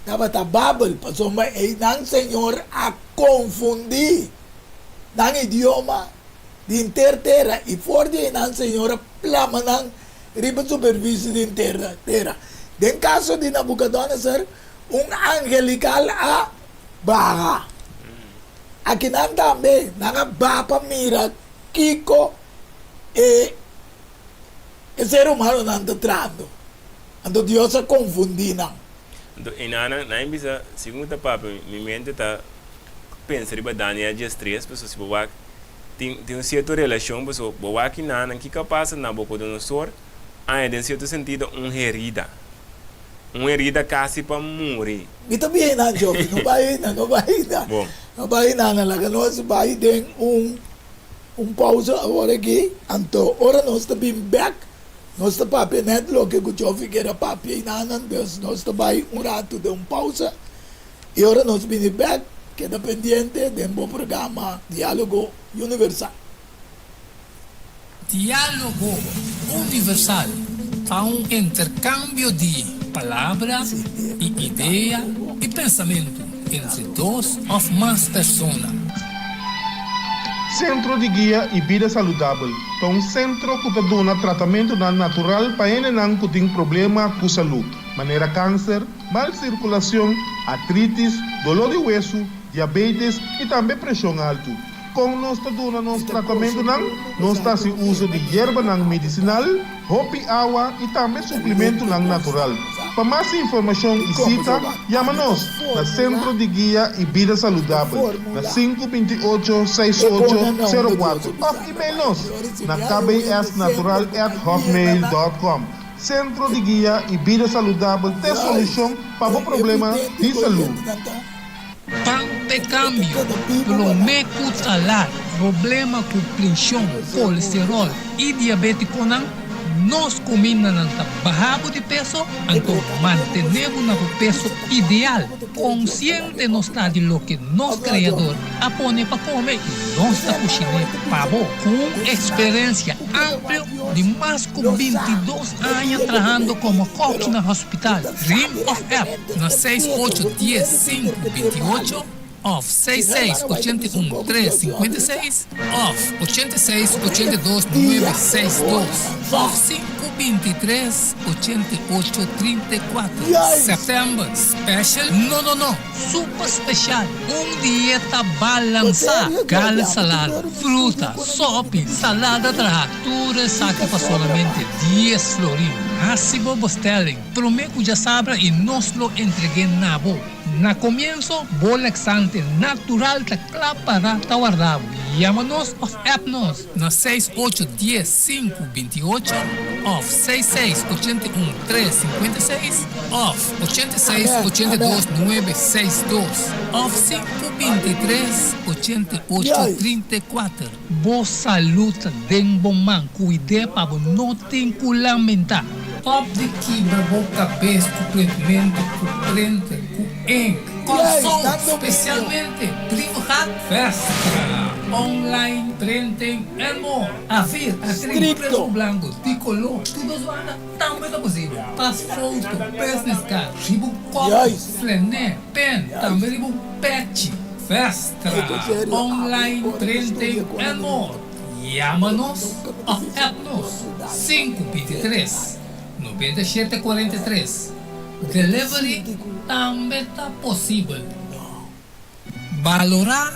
tabata Babel, pasobra einan Señor a konfundí nan idioma di henter tera, i for di einan Señor a plama nan riba superfisie di henter tera. Den kaso di Nabukodonosor, Un angelikal a baha. Akinan tambe nan a baha pa mira kiko e e ser humanonan ta trahando. Anto Dios a konfundí nan. Anto enanan, nan a bisa, segun ta papia, mi mente ta pensa riba Daniel diestres, pasobra si bo wak, tin tin un sierto relashon, pasobra bo wak enanan, kiko a pasa Nabucodonosor a haña den sierto sentido un herida. Un herida casi pa muri. Mi ta bien nan Joby, no bai na, no bai na, Bon. no bai na, na laga nos bai den un un pausa awor aki, anto ora nos ta bin bek nos ta papia net loke ku Joby kier a papia einanan, dus nos ta bai un ratu den un pausa i ora nos bini bek keda pendiente den bo programa Dialogo Universal. Diálogo Universal ta un interkambio di palabra i idea i pensamentu entre dos òf mas persona. Sentro di Guia i Bida Saludabel ta un sentro ku ta duna tratamentunan natural pa hendenan ku tin problema ku salú, manera kanser, mal sirkulashon, artritis, doló di wesu, diabetes i tambe preshon altu. Kon nos ta duna nos tratamentunan? Nos ta hasi uso di yerbanan medisinal, hopi awa i tambe suplimentunan natural. Pa mas informashon i sita, yama nos na Sentro di Guia i Bida Saludabel na sinku binti ocho seis ocho sero kuater òf email nos na kbsnatural at hotmail dòt kòm. Sentro di Guia i Bida Saludabel t'e solushon pa bo problema di salú. Pan p'e kambio, promé ku talar problema ku prenshon, kolesteròl i diabétikonan, nos kumindanan ta baha bo di peso, anto mantené bo na bo peso ideal. Konsiente nos ta di loke nos Kreador a pone pa kome i nos ta kushiné pa bo. Ku un eksperensia amplio di mas ku bintidos aña trahando komo kòki na hospital, ring òf app na seis ocho dies sinku binti ocho. òf seis seis ochenta i un tres sinkuenta i seis òf ochenta i seis ochenta i dos nuebe seis dos òf sinku binti i tres ochenta i ocho trinta i kuater. Sèptèmber special? No no no! Super special! Un dieta balansá, gala salada, fruta, sopi, salada trahá, tur esaki pa solamente dies florin. Hasi bo bestelling promé ku djasabra i nos lo entreg'é na bo. Na komienso, bo laxante natural ta kla para ta warda bo. Yama nos òf app nos na seis ocho dies sinku binti ocho òf seis seis ochenta i un tres sinkuenta i seis òf ochenta i seis ochenta i dos nuebe seis dos òf sinku binti tres ochenta i ocho trinta i kuater. Bo salú ta den bo man, kuid'é pa bo no tin ku lamentá. Stop di kibra bo kabes ku printmentu, ku printer, ku ink. Kòrsou, spesialmente Brievengat, Vestra, online printing and more. Afir, akril, pretu ku blanku, di koló, tur dos banda tambe ta posibel. Pas foto, business card, riba un kòpi, flené, pen, tambe riba un pèchi. Vestra, online printing and more. Yama nos of app nos sinku bintitres, nobenta i shete kuarenta i tres. Delivery tambe ta posibel. Balorá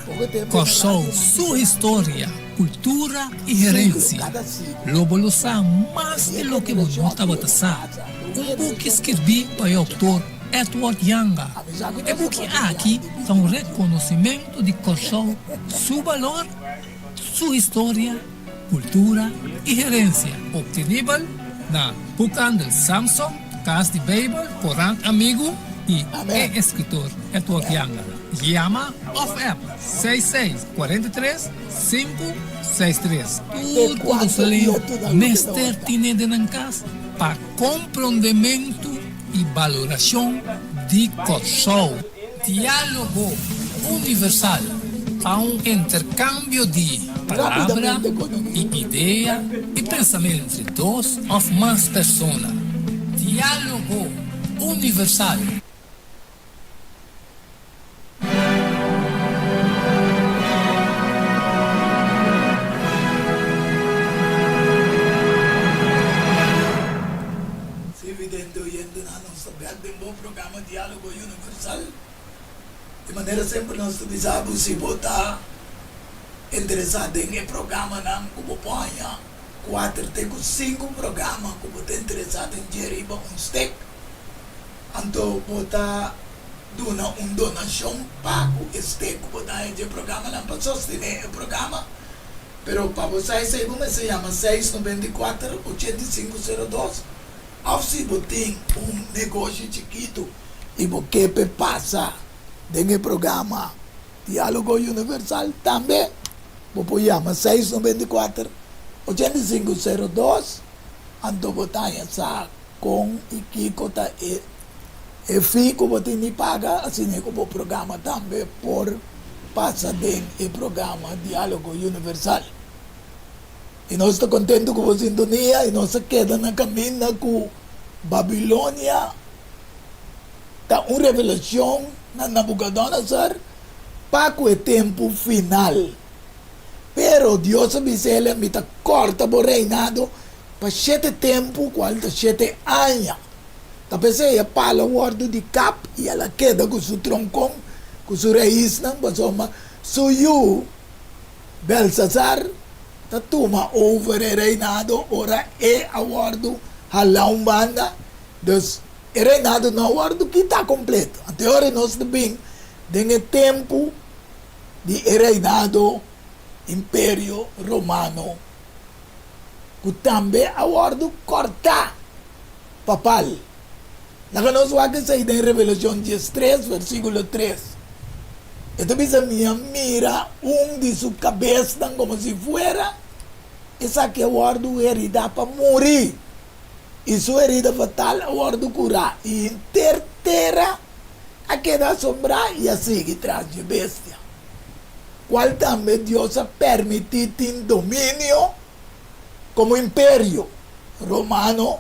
Kòrsou su historia, kultura i herensia. Lo bo lo sa mas di loke bo no tabata sa. Un buki skirbí pa e outor Edward Yanga. E buki aki ta un rekonosimentu di Kòrsou su balor, su historia, kultura i herensia. Optenibel na Boekhandel Samson, Kas di Beibel, Korant Amigu i e eskritor Edward Yanga. Yama òf app seis seis kuarenta i tres sinku seis tres. Tur kurasoleño mester tine den nan kas pa komprondementu i balorashon di Kòrsou. Diálogo Universal ta un interkambio di palabra i idea i pensamentu entre dos òf mas persona. Diálogo Universal. Si vidente oyentenan nos ta bek den bo programa Dialogo Universal. Di manera semper nos ta bisa bo si bo ta interesa den e programanan ku bo por haña kuater te ku sinku programa ku bo ta interesa den dje riba un stek. Anto bo ta duna un donashon pa ku e stek ku bo ta haña dje programanan pa sostené e programa. Pero pa bo sa esei bo mester yama seis noventa i kuater, ochenta i sinku sero dos òf si bo tin un negoshi chikitu i bo ke p'e pasa den e programa Diálogo Universal tambe bo por yama seis noventa i kuater, ochenta i sinku sero dos anto bo ta haña sa kon i kiko ta e e fee ku bo tin di paga asina ku bo programa tambe por pasa den e programa Diálogo Universal. I nos ta kontentu ku bo sintonia i nos a keda na kaminda ku Babilonia ta un revelashon na Nabucodonosor pa ku e tempu final. Pero Dios a bisa el, Mi ta kòrta bo reinado pa shete tempu, kual ta shete aña. Ta p'esei e palo a wòrdu di kap i el a keda ku su tronkon, ku su raisnan, pasobra su yu Belsasar ta tuma over e reinado ora e a wòrdu halá un banda. Dus, e reinado no a wòrdu kitá kompleto. Anto e ora nos ta bin den e tempu di e reinado Imperio Romano, ku tambe a wòrdu kòrtá papal. Laga nos wak esei den Revelashon diestres, versíkulo tres. E ta bisa, Mi a mira un di su kabesnan komo si fuera esaki a wòrdu heridá pa muri, i su herida fatal a wòrdu kurá, i henter tera a keda asombrá i a sigui tras dje bestia, kual tambe Dios a permití tin dominio komo imperio romano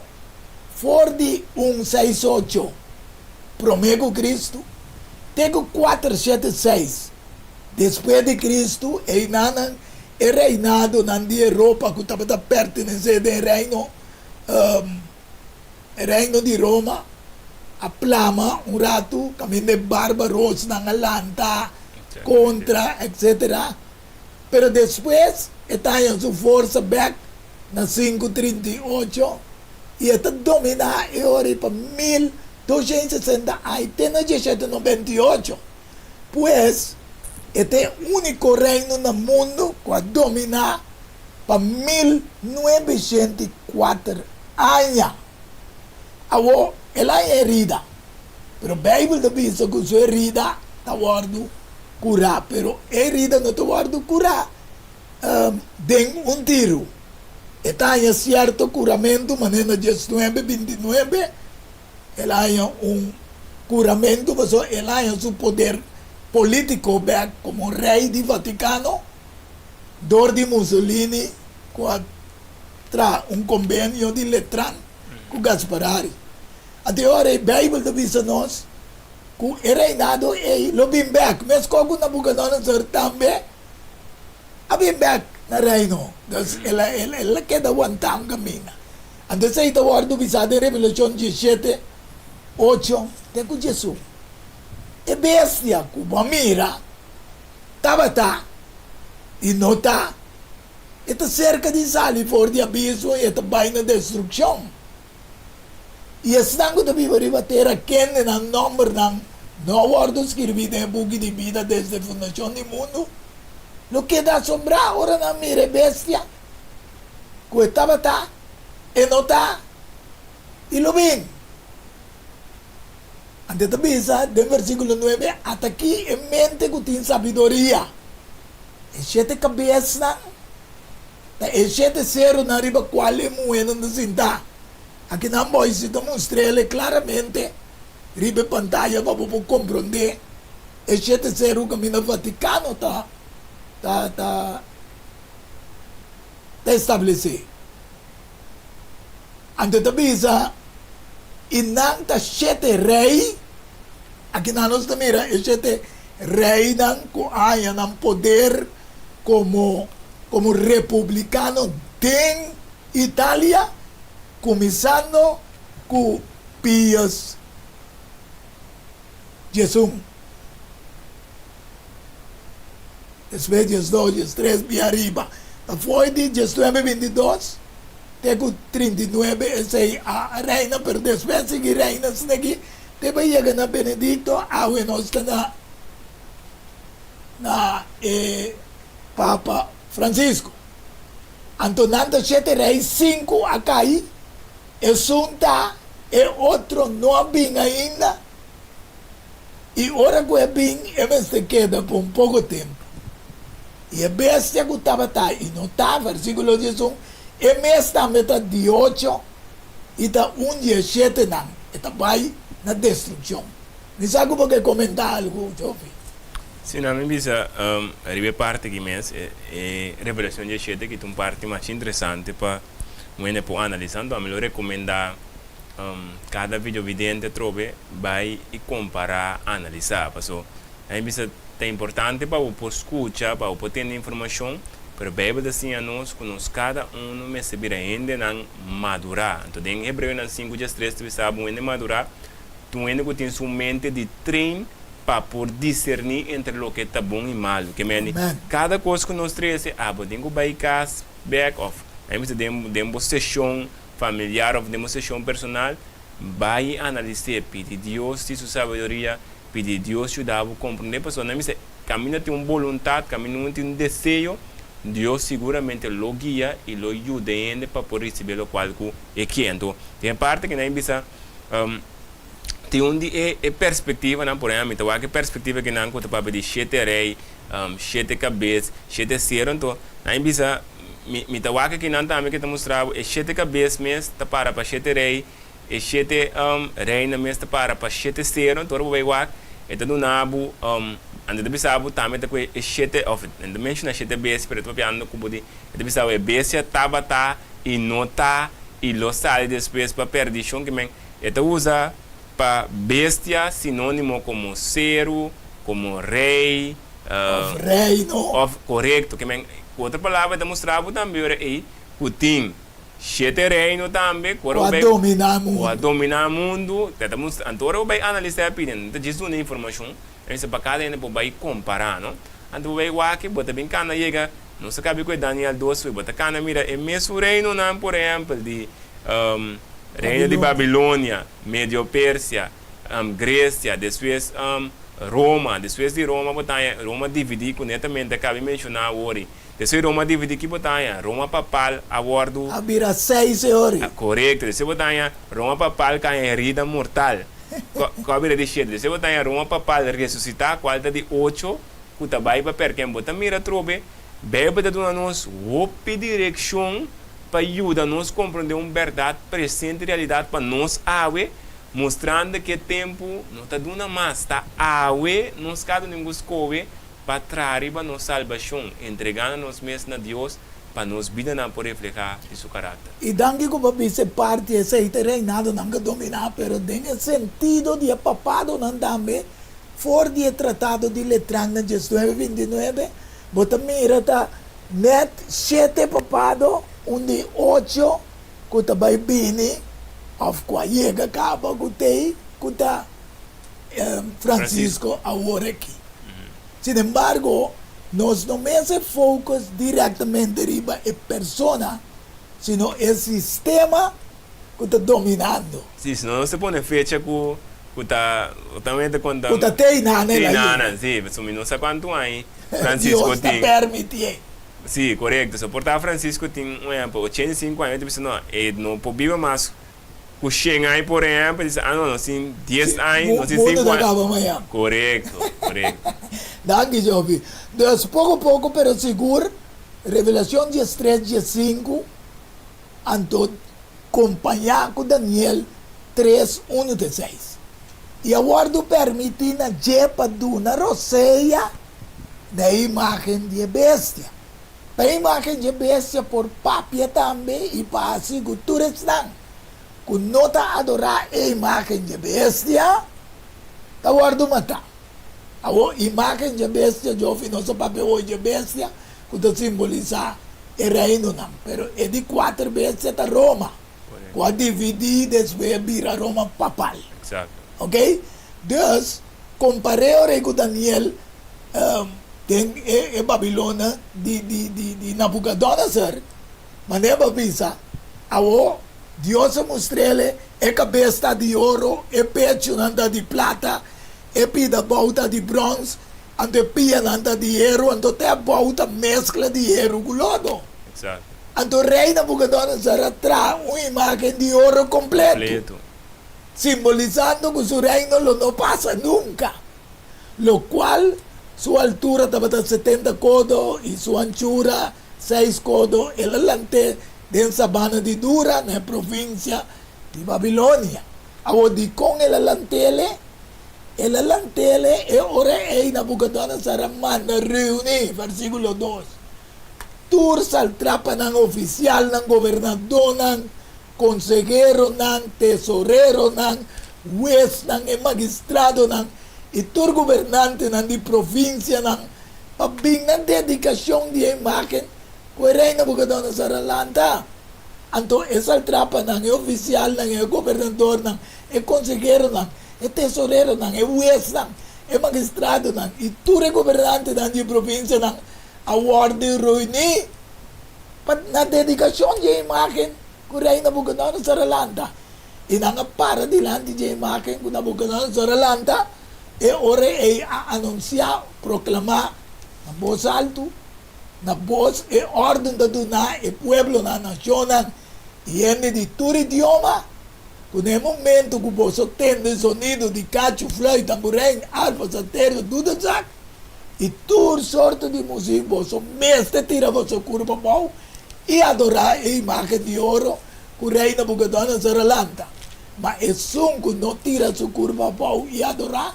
for di un seis ocho promé ku Kristu te ku kuater shete seis. Despues di Kristu, einanan e reinadonan di Europa ku tabata pertenesé den reino e reino di Roma a plama un ratu kaminda e barbarosnan a lanta kontra etsetera. Pero despues e ta haña su forsa bèk na sinku 38 i e ta dominá e ora ei pa 1260 ai te na 1798. Pues, e ta e úniko reino na mundu ku a dominá pa 1904 aña. Awor, el a haña herida, pero Beibel ta bisa ku su herida ta wòrdu kurá. Pero e herida no ta wòrdu kurá den un tiru. E ta haña sierto kuramentu, manera na 19, 29. El a haña un kuramentu pasobra el a haña su poder polítiko bèk komo rei di Vatikano dor di Mussolini ku a traha un kombenio di Letran ku Gasparari. Anto e ora ei Beibel ta bisa nos ku e reinado ei lo bin bèk meskos ku Nabukodonosor tambe a bin bèk na reino. Dus el a el a keda wantá un kaminda. Anto esei ta wòrdu bisá den Revelashon 17, 8 te ku 11. E bestia ku bo a mira tabata i no ta, e ta serka di sali for di abismo i e ta bai na destrukshon. I esnan ku ta biba riba tera kende nan nòmbernan no a wòrdu skirbí den e buki di bida desde fundashon di mundu, lo keda asombrá ora nan mira e bestia ku e tabata, e no ta, i lo bin. Anto e ta bisa den versíkulo nuebe, Atakí e mente ku tin sabiduria, e shete kabesnan Ta e shete serunan riba kual e muhénan ta sintá. Akinan Boise ta mustr'el klaramente riba e pantaya pa bo por komprondé e shete seru kaminda Vatikano ta ta ta ta establesé. Anto e ta bisa, I nan ta shete rei. Akinan nos ta mira e shete reinan ku a haña nan poder komo komo republikano den Italia, kuminsando ku Pius 11, despues 12, 13 bin ariba, ta fo'i di 19 22 te ku 39 esei a reina, pero despues a sigui reina asina aki te pa yega na Benedicto, awe nos ta na na e Papa Francisco. Anto nan ta shete rei sinku a kai, esun ta e otro no a bin ainda, i ora ku e bin e mester keda pa un poko tempu. I e bestia ku tabata i no ta, versikulo 11, e mes tambe ta di ocho i ta un di e shetenan, e ta bai na destrukshon. Mi sa ku bo ke komentá algu, Jofi. Si, nan mi bisa riba e parti aki mes, e Revelashon 17 aki ta un parti masha interesante pa un hende por analisá. Anto ami lo rekomendá kada videovidente atrobe bai i kompará, analisá. Paso nan mi bisa ta importante pa bo por skucha, pa bo por tende informashon, pero Beibel ta siña nos ku nos kada unu mester bira hendenan madurá. Anto den Hebreonan 5:13 ta bisa bo un hende madurá Ta un hende ku tin su mente di train pa por diserní entre loke ta bon i malu. Ke mende, kada kos ku nos trese, abo tin ku bai kas bèk òf nan bisa den den bo seshon familiar òf den bo seshon personal, bai i analis'é, pidi Dios di su sabiduria, pidi Dios yuda bo komprondé, pasobra nan bisa kaminda tin un boluntat, kaminda un tin un deseo, Dios siguramente lo guia i lo yuda e hende pa por risibí lokual ku e kier. Anto, den e parti ku nan bisa. Tin un di e e perspektivanan, por ehèmpel, mi ta wak e perspektiva ki nan ku ta papia di shete rei, shete kabes, shete sero, anto nan a bisa, mi mi ta wak aki nan tambe ke ta mustra bo e shete kabes mes ta para pa shete rei, e shete reina mes ta para pa shete sero, anto ora bo bai wak e ta duna bo, anto e ta bisa bo tambe ta ku e shete, òf e ta menshona shete bestia, pero e ta papiando ku bo di, e ta bisa bo e bestia tabata i no ta i lo sali despues pa perdishon ki men e ta usa pa bestia sinonimo komo seru, komo rei. Of reino. Of korekto. Ke men, ku otro palabra e ta mustra bo tambe ora ei ku tin shete reino tambe ku ora Ku bo a bai dominá ku a mundu. dominá mundu. Ta ta mustra, anto ora bo bai analisá e piden, no ta djis duna informashon, ta bisa pa kada hende por bai kompará, no? Anto bo bai wak, bo ta bin kana yega, nos a kabi ku e Daniel dos hui, bo ta kana mira e mesun reinonan, por ehèmpel di reino di Babilonia. Babilonia, Medio-Persia, Grecia, despues Roma, despues di Roma bo ta haña Roma dividí ku netamente a kabi menshoná awor. Despues Roma dividí ki bo ta haña? Roma papal a wòrdu. A bira seis e ori. Korekto. Despues bo ta haña Roma papal ka haña herida mortal, ku a bira di shete. Despues bo ta haña Roma papal resusitá, kual ta di ocho, ku ta bai pa pèrken. Bo ta mira atrobe, Beibel ta duna nos hopi direkshon pa yuda nos komprondé un bèrdat presente, realidat pa nos awe. Mustrando ke tempu no ta duna mas, ta awe nos kada un ku skohe pa traha riba nos salbashon, entregando nos mes na Dios pa nos bidanan por reflehá di su karakter. I danki ku bo bisa e parti esei ta e reinadonan ku dominá, pero den e sentido di e papadonan tambe, for di e tratado di Letran na diesnuebe bintinuebe, bo ta mira ta nèt shete papado, un di ocho ku ta bai bini òf ku a yega kaba ku t'ei ku ta Francisco awor aki. Sin embargo, nos no mester focus directamente riba e persona, sino e sistema ku ta dominando. Sí, si no nos ta pone fecha ku ku ta justamente konta Ku ta t'ei nan el a yega. Tei nan, sí, pasobra mi no sa kuantu aña Francisco Dios ta tin. permitié. Sí, korekto. So por ta Francisco tin un ehempel, 85 aña, mi ta bisa no, e no por biba mas ku shen aña por ehempel, dice, ah no, nos tin 10 aña, nos tin Mundo 5 ta aña. kaba mañan. Korekto, korekto. Danki, Jovi. Dus poko poko pero sigur, Revelacion 13, 15, anto kompañá ku Daniel 3, 1 te 6. I a wòrdu permití na dje pa duna rosea na e imágen di e bestia, pa e imágen di e bestia por papia tambe i pa hasi ku tur esnan ku no ta adorá e imágen di e bestia ta wòrdu matá. Awor, imágen di e bestia, Jofi nos a papia awor di e bestia ku ta simbolisá e reinonan, pero e di kuater bestia ta Roma, ku a dividí despues a bira Roma papal. Oké? Dus, Kompar'é ora ei ku Daniel den e Babilonia di Nabucodonosor, manera bo a bisa, Awor Dios a mustr'el e kabes ta di oro, e pechunan ta di plata, e pida bou ta di brons, anto e pianan ta di heru, anto te abou ta meskla di heru ku lodo. Anto rei Nabucodonosor a traha un imágen di oro kompleto. Simbolisando ku su reino lo no pasa nunka, lokual su altura tabata 70 kodo i su anchura seis kodo, el a lant'é den sabana di Dura na e provinsia di Babilonia. Awor, dikon el a lant'é? El a lant'é e ora ei Nabukodonosor a manda reuní, versíkulo 2, tur saltrapanan, ofisialnan, gobernadónan, Konseheronan, tesoreronan, huesnan, e magistradonan i tur gobernantenan di provinsianan pa bin na dedikashon di e imágen ku e rei Nabukodonosor a lanta. Anto e saltrapanan, e ofisialnan, e gobernadornan, e konseheronan, e tesoreronan, e huesnan, e magistradonan i tur e gobernantenan di e provinsianan a wòrdu reuní Pa na dedikashon dje imágen ku rei Nabukodonosor a lanta, i nan a para dilanti dje imágen ku Nabukodonosor a lanta, e ora ei a anunsiá, proklamá, na bos altu, na bos e órden ta duná e pueblonan, nashonnan i hende di tur idioma, ku na e momentu ku boso tende zonido di kachu, fluit, tamburein, arpa, salterio, dudelzak, i tur sorto di muzik, boso mester tira boso kurpa abou i adorá e imágen di oro ku Rei Nabukodonosor a lanta. Ma esun ku no tira su kurpa abou i adorá,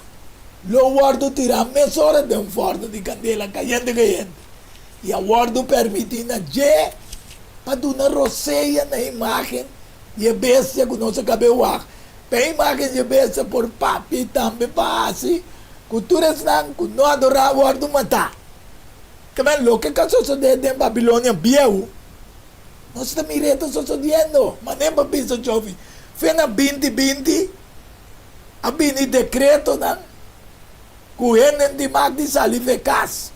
lo wòrdu tirá mesora den un fòrnu di kandela kayente kayente, i a wòrdu permití na dje pa duna rosea na e imágen di e bestia ku nos a kab'é wak, pa e imágen di e bestia por papia i tambe pa hasi. Ku tur esnan ku no adorá wòrdu matá. Kemey loke ka sosodé den Babilonia bieu, nos ta mir'é ta sosodiendo. Manera pa bisa Jovi, fe na binti binti a bini dekretonan ku hende di mag di sali fe kas,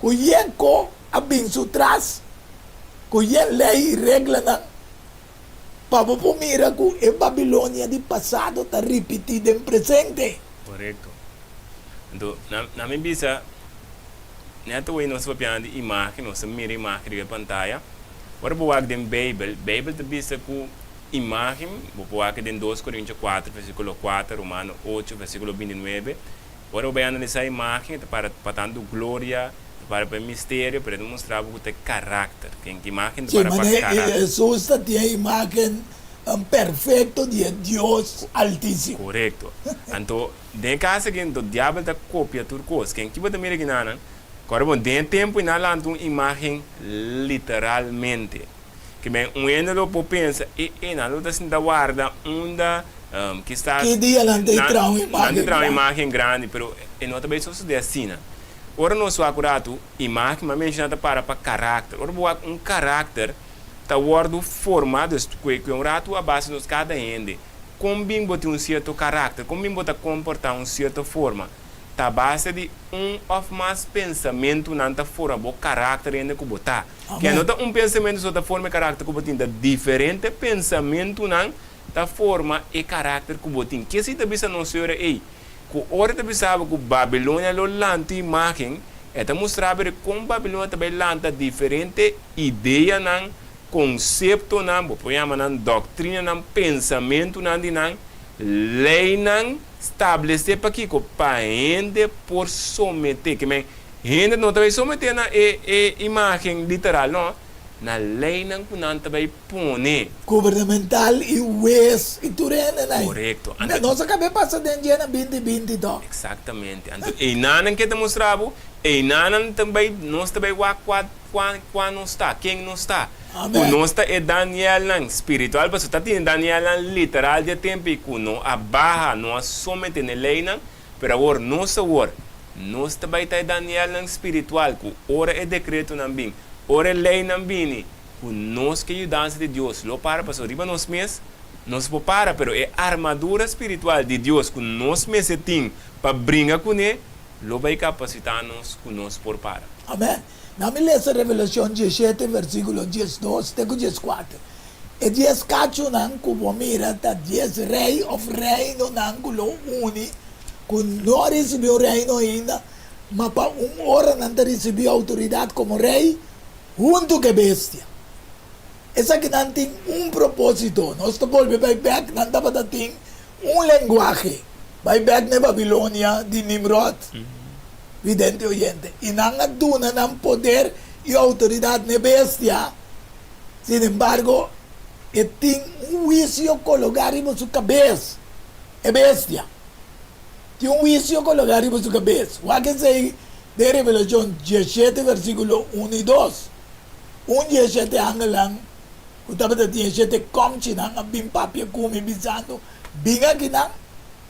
ku yen ko a bin su tras, ku yen lei i reglanan pa bo por mira ku e Babilonia di pasado ta ripití den presente. Korekto. Anto, na na mi bisa, nèt awor nos papiando di imágen, nos ta mira imágen riba e pantaya. Ora bo wak den Beibel, Beibel ta bisa ku imágen, bo por wak den dos Korintio kuater versíkulo kuater, Romano ocho versíkulo bintinuebe, ora bo bai analisá imágen e ta para pa tantu gloria, Ta para pa e misterio, pero e ta mustra bo ku ta e karakter. Ken ki imágen ta Sí, para pa manera karakter. Hesus ta tin e imágen perfekto di e Dios Altísimo. Korekto. Anto, den e kas aki, anto diabel ta kopia tur kos. Ken ki bo ta mira aki nan? Kòrda bon, den e tempu ei nan a lanta un imágen literalmente. Ke men un hende lo por pensa, e, e, nan lo ta sinta warda unda kisas Ki dia nan ta traha un nan imágen ta traha un grandi. imágen grandi, pero e no ta bai sosodé asina. Ora nos wak un ratu, imagen mi a menshoná ta para pa karakter. Ora bo wak un karakter ta wòrdu formá, dus ku e un ratu a base nos kada hende, kon bin bo tin un sierto karakter, kon bin bo ta komportá un sierto forma, ta a base di un òf mas pensamentunan ta forma bo karakter hende ku bo ta. Ke no Amèn. ta un pensamentu so ta forma e karakter ku bo tin, ta diferente pensamentunan ta forma e karakter ku bo tin. Ke si ta bisa nos señora ei? Ku ora e ta bisa bo ku Babilonia lo lanta un imágen, e ta mustra bo di kon Babilonia ta bai lanta diferente ideanan, konseptonan, bo por yama nan doktrinanan, pensamentunan di nan, leinan stablesé pa kiko? Pa hende por someté. Ke men, hende no ta bai someté na e e imágen literal, no, na leinan ku nan ta bai pone. Gubernamental i wes i tur hendenan. Korekto. Anto. Nos a kab'é pasa den dje na binti binti tòg. Eksaktamente. Anto einanan ke ta mustra bo, einanan ta bai, nos ta bai wak kua, kua, kua nos ta, ken nos ta. Ku Amen. nos ta e Danielnan spiritual, pasobra ta tin e Danielnan literal di e tempu ei ku no a baha, no a someté na e leinan, pero awor nos awor, nos ta bai ta e Danielnan spiritual ku ora e dekretonan bin, ora e leinan bini, Ku nos ke yudansa di Dios lo para pasobra riba nos mes nos por para, pero e armadura spiritual di Dios ku nos mester tin pa bringa kuné lo bai kapasitá nos ku nos por para. Amèn. Na mi lesa Revelashon diesshete versíkulo diesdos te ku dieskuater. E dies kachunan ku bo mira ta dies rei òf reinonan ku lo uni, ku no a risibí un reino ainda, ma pa un ora nan ta risibí outoridat komo rei Huntu ku e bestia. Esakinan tin un propósito. Nos ta bolbe bai bèk, nan tabata tin un lenguahe. Bai bèk na e Babilonia di Nimrod, vidente oyente. I nan a duna nan poder i outoridat na e bestia. Sin embargo, e tin un huisio kologá riba su kabes, e bestia. Tin un huisio kologá riba su kabes. Wak esei den Revelashon diesshete versíkulo unu i dos. Un di e shete angelnan ku tabata tin e shete kòmchinan a bin papia ku mi bisando, Bin akinan,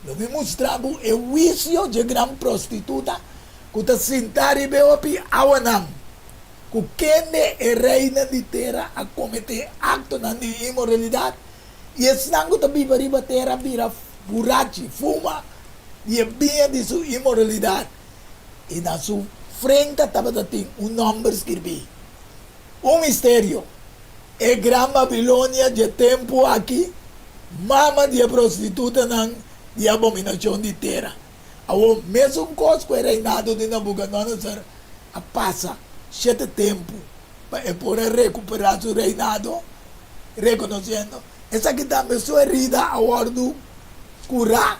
lo mi mustra bo e huisio dje gran prostituta ku ta sintá riba e hopi awanan, ku kende e reinan di tera a kometé aktonan di inmoralidat I esnan ku ta biba riba tera a bira burachi, fuma di e biña di su inmoralidat, i na su frenta tabata tin un nòmber skirbí, Un misterio, e gran Babilonia dje tempu aki, mama di e prostitutanan di abominashon di tera. Awor, mesun kos ku e reinado di Nabukodonosor a pasa shete tempu pa e por a rekuperá su reinado, rekonosiendo esaki tambe su herida a wòrdu kurá,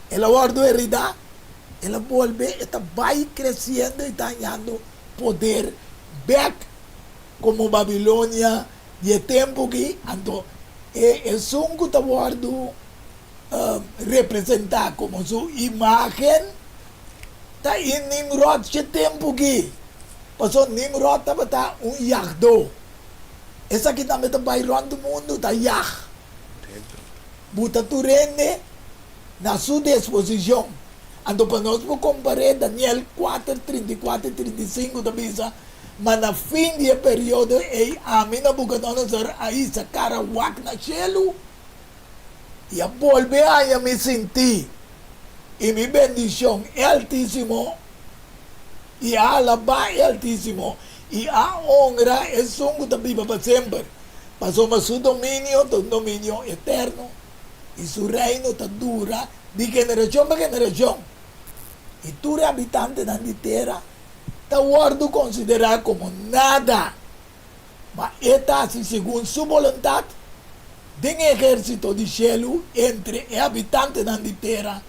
el a wòrdu heridá, el a bolbe, e ta bai kresiendo i ta hañando poder bèk komo Babilonia di e tempu aki. Anto e esun ku ta wòrdu representá komo su imágen ta e Nimròd dje tempu aki, pasobra Nimròd tabata un yagdó. Esaki tambe ta bai rònt mundu ta yag. Buta tur hende na su disposishon. Anto pa nos por kompar'é, Daniel kuater, 34 i 35 ta bisa, Ma na fin di e periodo ei ami, Nabukodonosor, a hisa kara wak na shelu i a bolbe haña mi sintí i mi bendishon e Altísimo i a alabá e Altísimo i a honra Esun ku ta biba pa semper, pasobra su dominio ta un dominio eterno i su reino ta dura di generashon pa generashon, i tur e habitantenan di tera ta wòrdu konsiderá komo nada. Ma e ta hasi segun su boluntat den e ehérsito di shelu entre e habitantenan di tera,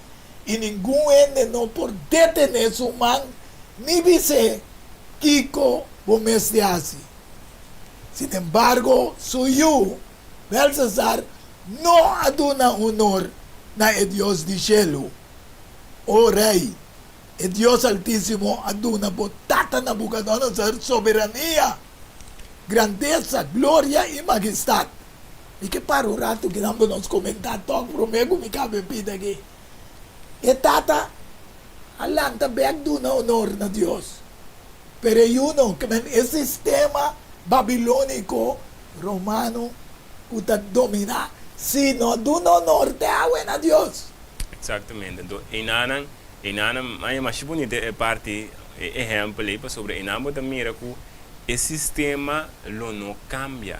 i ningun hende no por detené su man ni bis'é, Kiko bo mester hasi? Sinembargo, su yu, Belsasar, no a duna honor na e Dios di shelu. O rei, E Dios Altísimo a duna bo tata Nabucodonosor soberania, grandesa, gloria i magestat. Mi ke para un ratu kinan pa nos komentá tòg promé ku mi kaba e pida aki. E tata a lanta bèk duna onor na Dios, pero e yu no, ke men e sistema babilóniko romano ku ta dominá si no duna onor te awe na Dios. Eksaktamente. Anto einanan Einan a masha bunita e parti, e ehèmpel ei, pasobra einan bo ta mira ku e sistema lo no kambia.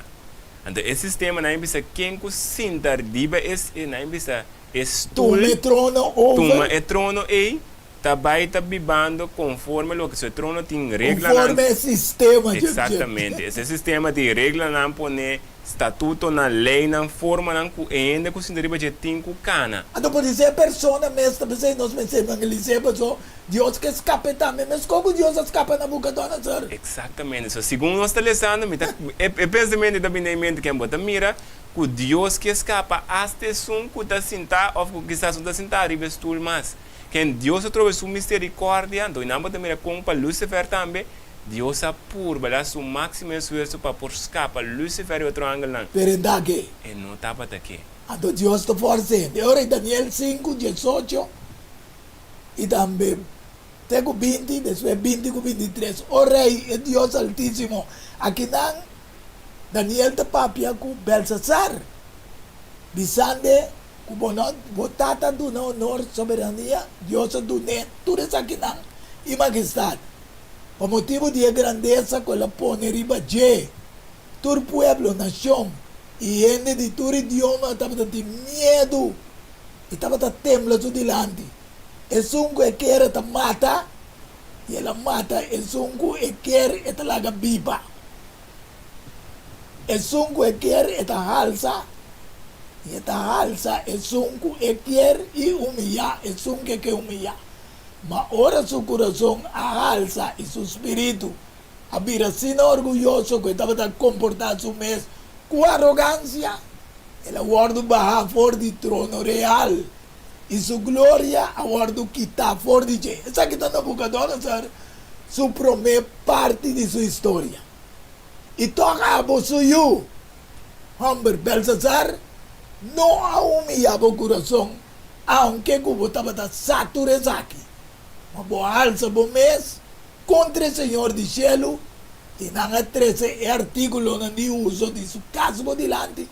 Anto e sistema nan a bisa ken ku sinta riba e, nan a bisa e stul, Tuma e trono over. Tuma e trono ei, ta bai ta bibando konforme loke, so e trono tin reglanan. Konforme e sistema dje. Eksaktamente, e sistema tin reglanan pone. Statutonan, leinan, formanan ku e hende ku sinta riba dje tin ku kana. Anto por disé persona mes ta pensá i nos mester evangelis'é paso Dios ke skap'é tambe meskos ku Dios a skapa Nabucodonosor. Eksaktamente. So segun nos ta lesando mi ta e pensamentu ta bini den mente ken bo ta mira ku Dios ke skapa asta esun ku ta sintá òf ku kisas no ta sintá riba e stul mas. Ken Dios a trobe su miserikordia anto nan bo ta mira kon pa Lucifer tambe Dios a purba, el a haci su maximo esfuerzo pa por scapa Lucifer y otro angelnan. Pero e ta ke. E no tabata ke. Anto Dios ta forsa hende. E ora ei Daniel sinku, diesocho i tambe te ku 20, despues 20 ku 23. O rei, e Dios Altísimo. Akinan Daniel ta papia ku Belsasar, bisand'e ku bo no, bo tata a duna honor, soberania, Dios a dun'é tur esakinan i magestat. Pa motibu di e grandesa ku el a pone riba dje, tur pueblo, nashon i hende di tur idioma tabata tin miedu i tabata tembla su dilanti. Esun ku e kier e ta mata, i el a mata esun ku e kier e ta laga biba. Esun ku e kier e ta halsa, i e ta halsa esun ku e kier i humiyá esun ku e ke humiyá. Ma ora su kurason a halsa i su spiritu a bira asina orguyoso ku e tabata komportá su mes ku arogansia, el a wòrdu bahá for di trono real i su gloria a wòrdu kitá for di dje. Esaki ta Nabukodonosor su promé parti di su historia. I tòg abo su yu, hòmber Belsasar, no a humiyá bo kurason Aunke ku bo tabata sa tur esaki, ma bo a alsa bo mes kontra e Señor di shelu, i nan a trese e artíkulonan di uso di su kas bo dilanti,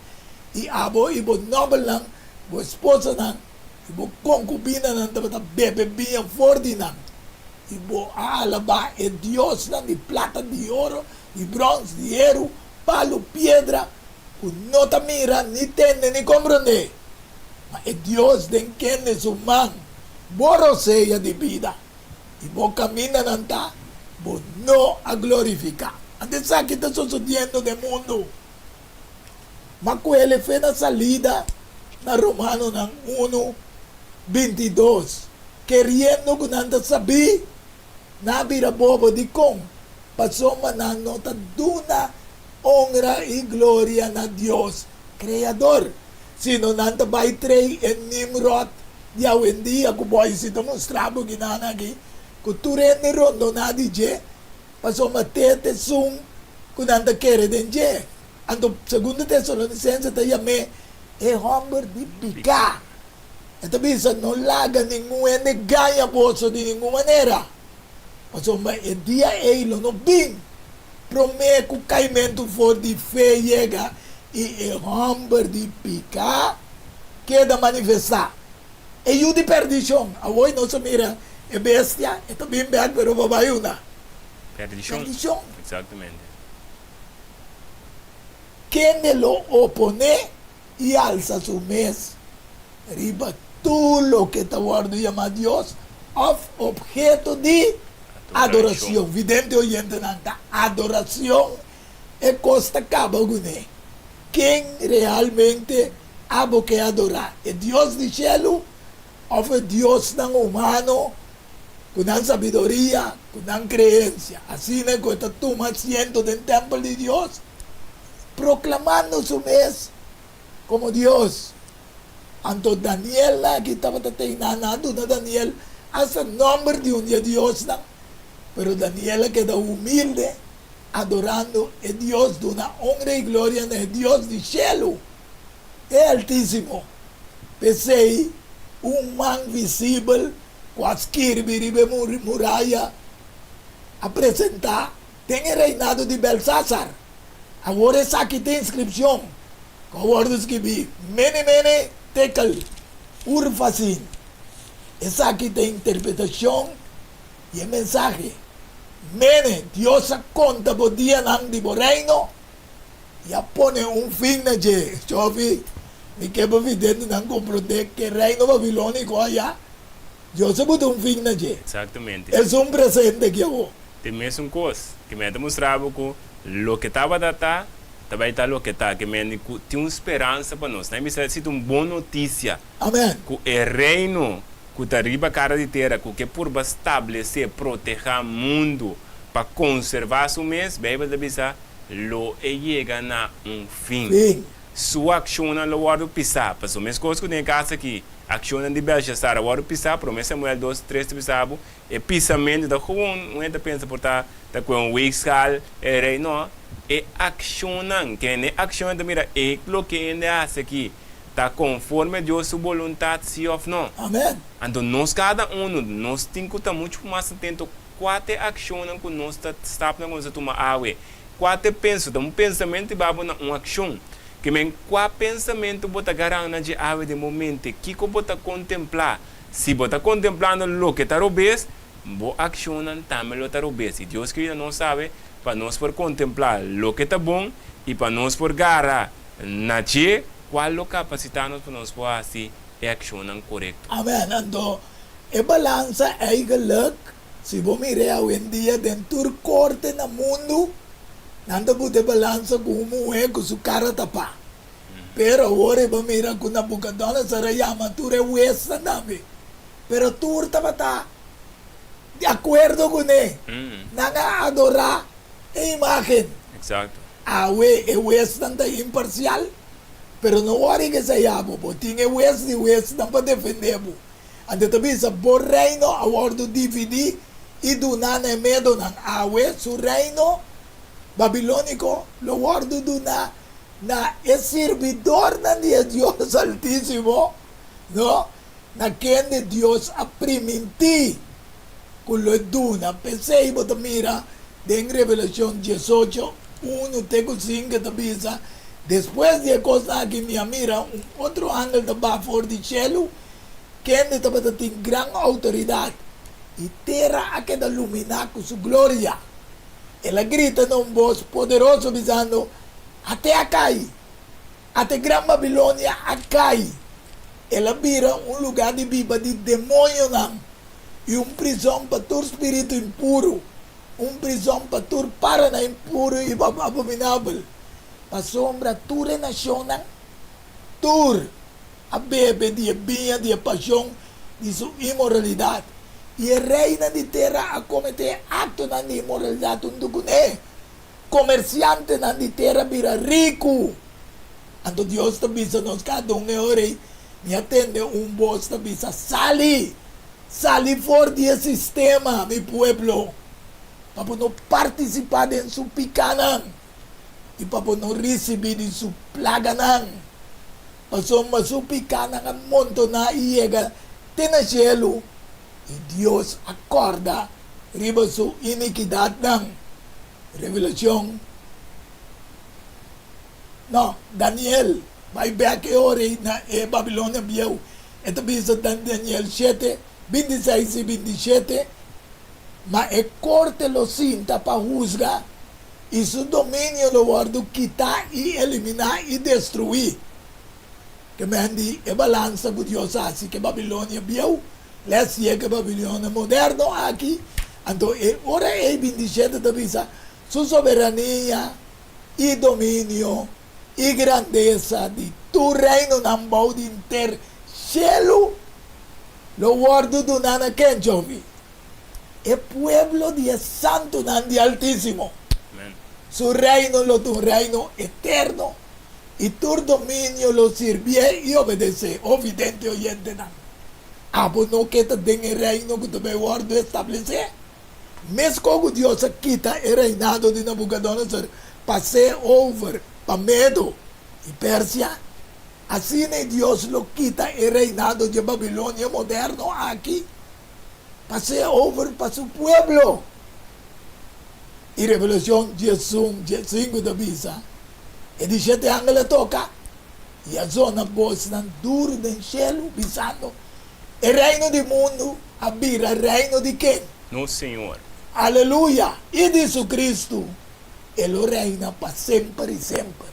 i abo i bo nòbelnan, bo esposanan i bo konkubinanan tabata bebe biña for di nan, i bo a alabá e diosnan di plata, di oro, di bròns, di heru, palu, piedra, ku no ta mira, ni tende, ni komprondé. Ma e Dios den kende su man bo rosea di bida i bo kamindanan ta, bo no a glorifiká. Anto esaki ta sosodiendo den mundu. Ma ku el e fe na salida na Romanonan unu, 22, keriendo ku nan ta sabí, nan a bira bobo. Dikon? Pasobra nan no ta duna onra i gloria na Dios Kreador. Sino nan ta bai trei e Nimrod di awendia ku Boise ta mustra bo kinan aki, ku tur hende rondoná di dje, pasobra te ta esun ku nan ta kere den dje. Anto Segundo Tesalonisense ta yam'é e hòmber di piká. E ta bisa, No laga ningun hende gaña boso di ningun manera, pasobra e dia ei lo no bin promé ku kaimentu for di fe yega i e hòmber di piká keda manifestá, e yu di pèrdishon. Awor nos a mira e bestia, e ta bin bèk, pero bo bai una Pèrdishon. pèrdishon. Eksaktamente. Kende lo oponé i alsa su mes riba tur loke ta wòrdu yamá Dios òf opheto di adorashon. Vidente oyentenan, ta adorashon e kos ta kaba kuné. Ken realmente abo ke adorá? E Dios di shelu òf e diosnan humano ku nan sabiduria, ku nan kreensia? Asina ku e ta tuma asiento den tèmpel di Dios, proklamando su mes komo Dios. Anto Daniel aki tabata teiná, nan a duna Daniel asta nòmber di un di e diosnan, pero Daniel a keda humilde, adorando e Dios, duna onra i gloria na e Dios di shelu, e Altísimo. P'esei, un man visibel ku a skirbi riba e muraya a presentá Den e reinado di Belsasar. Awor esaki ta inskripshon ku a wòrdu skibí, Mene, mene, tekel, urfasin. Esaki ta interpretashon di e mensahe, Mene, Dios a konta bo dianan di bo reino i a pone un fin na dje. Chòfi, mi ke pa videntenan komprondé ku e reino babilóniko aya Dios a buta un fin na dje. Exactamente. Esun presente ki awor. Te mesun kos. Ke men ta mustra bo ku loke tabata ta, ta bai ta loke ta. Ke men di ku tin un speransa pa nos. Nan bisa si ta un bon notisia. Amen. Ku e reino ku ta riba kara di tera, ku ke purba stablesé, protehá mundu pa konservá su mes, Beibel ta bisa, lo e yega na un fin. Fin. Su akshonnan lo wòrdu pisá. Pasobra meskos ku den e kas aki, Akshonnan di Belshazzar a wòrdu pisá, Promé Samuel dos, tres ta bisa bo, e pisamentu ta gewoon, un hende ta pensa por ta ta kue un weegschaal, e rei, no, e akshonnan, kende e akshonnan ta mira e loke hende a hasi aki ta konforme Dios su boluntat si òf no. Amen. Anto nos kada unu, nos tin ku ta muchu mas atento kua ta e akshonnan ku nos ta stapnan ku nos ta tuma awe, Kua te penso ta un pensamentu i babo na un akshon. Ke men kua pensamentu bo ta garan na dje awe den bo mente? Kiko bo ta kontemplá? Si bo ta kontemplando loke ta robes, bo akshonnan tambe lo ta robes. I Dios ke yuda nos awe pa nos por kontemplá loke ta bon i pa nos por gara na dje kual lo kapasitá nos pa nos por hasi e akshonnan korekto. Amen. Anto e balansa eigenlijk Si bo mir'é awendia den tur korte na mundu, nan ta buta e balansa ku un muhé ku su kara tapá. Pero awor e bo mira ku Nabukodonosor a yama tur e huesnan tambe. Pero tur tabata di akuerdo kuné. Nan a adorá e imágen. Awe e huesnan ta imparsial, pero no wòri ku esei abo. Bo tin e hues di huesnan pa defendé bo. Anto ta bisa, Bo reino a wòrdu dividí i duná na e medonan. Awe su reino babilóniko lo wòrdu duná na e sirbidornan di e Dios Altísimo, no, na kende Dios a primintí ku lo e duna. P'esei bo ta mira den Revelashon diesocho, unu te ku sinku ta bisa, Despues di e kosnan aki mi a mira un otro angel ta baha for di shelu, kende tabata tin gran outoridat, i tera a keda luminá ku su gloria. El a grita na un bos poderoso, bisando, Ate a kai! Ate gran Babilonia a kai! El a bira un lugá di biba di demoñonan i un prizòn pa tur spiritu impuru, un prizòn pa tur paranan impuru i abominabel, pasobra tur e nashonnan, tur, a bebe di e biña di e pashon di su inmoralidat, i e reinan di tera a kometé aktonan di inmoralidat huntu kuné. Komersiantenan di tera a bira riku. Anto Dios ta bisa nos kada un e ora ei, Mi a tende un bos ta bisa, Sali! Sali for di e sistema, mi pueblo, pa bo no partisipá den su pikánan i pa bo no risibí di su plaganan. Pasobra su pikánan a montoná i yega te na shelu, i Dios a kòrda riba su inikidatnan. Revelashon, no, Daniel, bai bèk e ora ei na e Babilonia bieu. E ta bisa den Daniel shete, 26 i 27, Ma e korte lo sinta pa husga, i su dominio lo wòrdu kitá i eliminá i destruí. Ke men di e balansa ku Dios hasi ku e Babilonia bieu, lès sié ku e Babilonia moderno aki. Anto e ora ei 27 ta bisa, Su soberania i dominio i grandesa di tur reinonan bou di henter shelu lo wòrdu duná na ken, Jovi? E pueblo di e santunan di Altísimo. Su reino lo ta un reino eterno, i tur dominio lo sirbié i obedesé. O vidente oyentenan, abo no ke ta den e reino ku ta bai wòrdu establesé? Meskos ku Dios a kita e reinado di Nabukodonosor pas'é over pa Medo i Persia, asina i Dios lo kita e reinado dje Babilonia moderno aki pas'é over pa su pueblo. I Revelashon 11, 15 ta bisa, E di shete angel a toka, i a zona bosnan duru den shelu, bisando, E reino di mundu a bira reino di ken? Nos Señor. Aleluya! I di su Cristo, e lo reina pa semper i semper.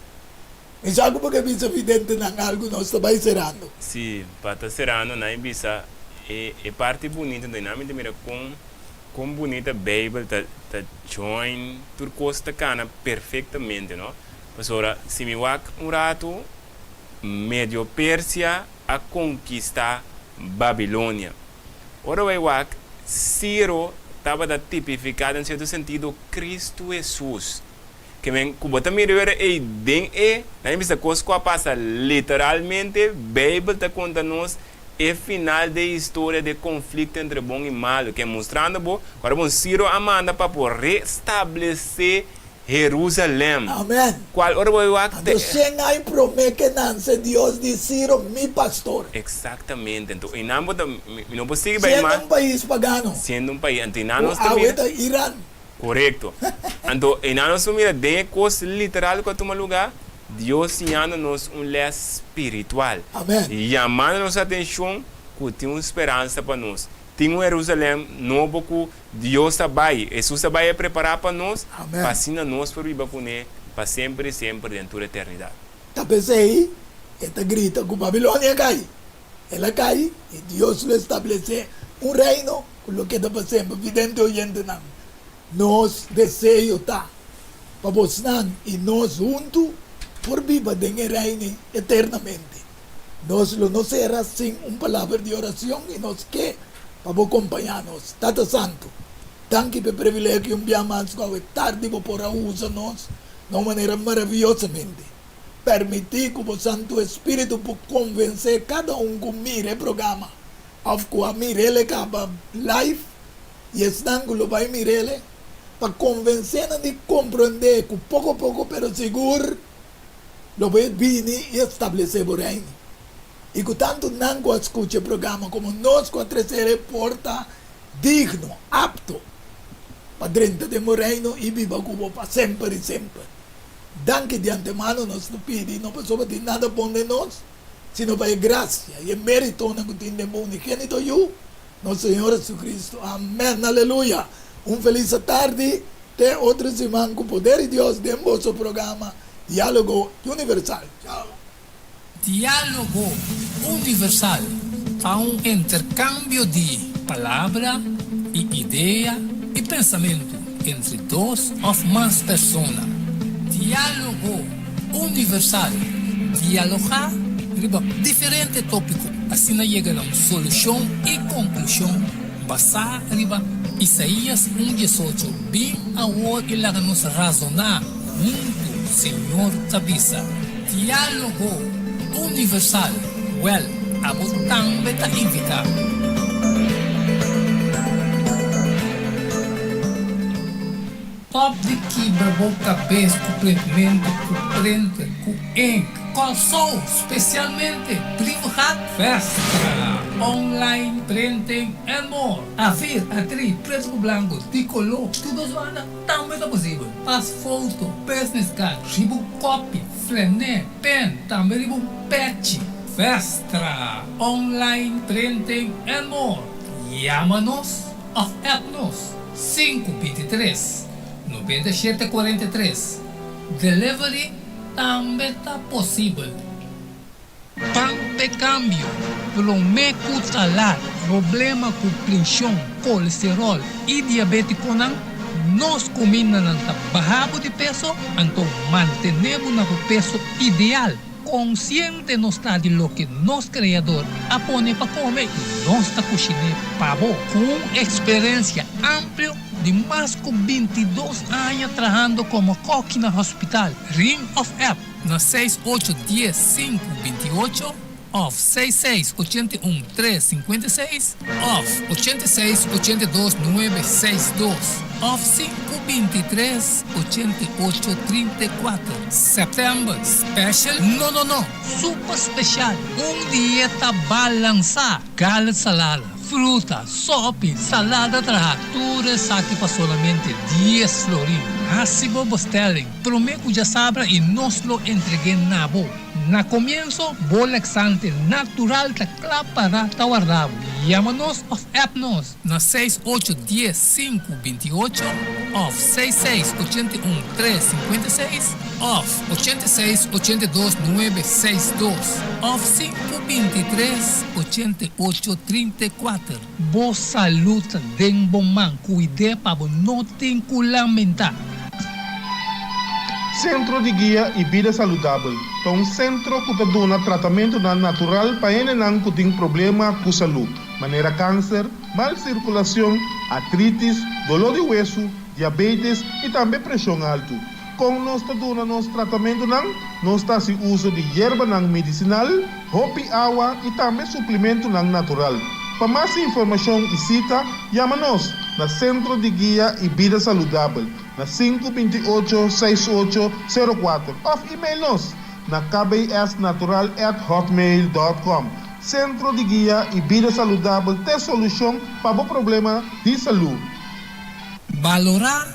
Mi sa ku bo ke bisa videntenan algu, nos ta bai serando. Si, pa ta serando nan e bisa e e parti bunita den nan mi ta mira kon kon bunita Beibel ta ta join tur kos ta kana perfektamente no. Pasobra si mi wak un ratu Medio Persia a konkistá Babilonia. Ora bai wak Siro tabata tipifiká den sierto sentido Kristu Hesus. Ke men ku bo ta mira wera ei den e nan bisa kos ku a pasa literalmente, Beibel ta konta nos e final de historia de konflikto entre bon i malu, ke mustrando bo ku ora bon Siro a manda pa por restablesé Herusalèm. Amen. Kual ora bo wak te. Anto shen ai promé ke nanse Dios di Siro mi pastor. Eksaktamente. Anto einan bo ta, mi no por sigui bai Siendo mas. un pais pagano. Siendo un pais. Anto einan Ku nos ta awe mira. ta Iran. Korekto. Anto, einan nos por mira den e kos literal ku a tuma lugá, Dios siñando nos un lès spiritual. Amèn. Yamando nos atenshon ku tin un speransa pa nos. Tin un Herusalèm nobo ku Dios ta bai, Hesus ta bai a prepará pa nos, Amèn. pa asina nos por biba kuné pa semper i semper den tur eternidat. Ta p'esei e ta grita ku Babilonia kai. El a kai i Dios lo establesé un reino ku lo keda pa semper. Vidente oyentenan, nos deseo ta pa bosnan i nos huntu por biba den e Reino eternamente. Nos lo no sera sin un palabra di oracion i nos ke pa bo kompañá nos. Tata Santu, danki pa e privilegio un bia mas ku awe tardi bo por a usa nos na un manera maraviyosamente. Permití ku bo Santu Espíritu por konvensé kada un ku mira e programa òf ku a mir'el e kaba live i esnan ku lo bai mir'el pa konvensé nan di komprondé ku poko poko pero sigur lo bo e bini i establesé bo reino. I ku tantu nan ku a skucha e programa komo nos ku a tres'el e por ta digno, apto, pa drenta den bo reino i biba ku bo pa semper i semper. Danki di antemano nos ta pidi, no pasobra tin nada bon den nos, sino pa e grasia i e meritonan ku tin den bo unigénito Yu, nos Señor Jesucristo. Amèn. Aleluya! Un felis atardi. Te otro siman ku poder di Dios den boso programa Diálogo Universal. Chao! Diálogo Universal ta un interkambio di palabra i idea i pensamentu entre dos òf mas persona. Diálogo Universal, dialogá riba diferente tópiko, asina yega na un solushon i konklushon basá riba Isaías un 18, Bin awor i laga nos razoná huntu, Señor ta bisa. Diálogo Universal, Wèl, abo tambe ta invitá. Stòp di kibra bo kabes ku printmentu ku printer ku ink. Kòrsou, spesialmente Brievengat Vestra, online printing and more. A4, A3, pretu ku blanku, di koló, tur dos banda tambe ta posibel. Pas foto, business card, riba un kopi, flené, pen, tambe riba un pechi. Vestra, online printing and more. Yama nos òf app nos, 5 23 97 43. Delivery tambe ta posibel. Ban p'e kambio, promé ku ta lat. Problema ku preshon, kolesteròl i diabétikonan, nos kumindanan ta baha bo di peso, anto mantené bo na bo peso ideal. Konsiente nos ta di loke nos Kreador a pone pa kome i nos ta kushiné pa bo. Ku un eksperensia amplio di mas ku 22 aña trahando komo kòki na hospital, ring òf app na 6 8 10 5 28 òf 6 6 81 3 56 òf 86 82 9 62 òf 5 23 88 34. Sèptèmber special? No, no, no, super spesial, un dieta balansá: garlic salada, fruta, sòpi, salada traha, tur esaki pa solamente 10 florin. Hasi bo bestelling promé ku djasabra i nos lo entreg'é na bo. Na komienso, bo laksante natural ta kla para ta warda bo. Yama nos òf app nos na 6 8 10 5 28 òf 6 6 81 3 56 òf 86 82 9 62 òf 5 23 88 34. Bo salú den bo man, kuid'é pa bo no tin ku lamentá. Sentro di Guia i Bida Saludabel ta un sentro ku ta duna tratamentu natural pa hendenan ku tin problema ku salú, manera kanser, mal sirkulashon, artritis, doló di wesu, diabetes i tambe preshon altu. Kon nos ta duna nos tratamentunan, nos ta hasi uso di yerbanan medisinal, hopi awa i tambe suplementonan natural. Pa mas informashon i sita, yama nos na Sentro di Guia i Bida Saludabel na 528 6804 òf email nos na kbsnatural@hotmail.com. Sentro di Guia i Bida Saludabel ta solushon pa bo problema di salú. Balorá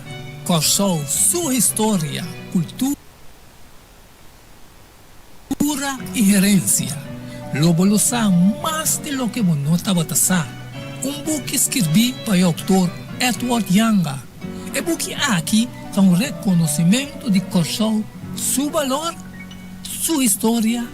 Kòrsou, su historia, kultura i herensia. Lo bo lo sa mas di loke bo no tabata sa. Un buki skirbí pa e outor Edward Yanga. E buki aki ta un rekonosementu di Kòrsou, su balor, su historia,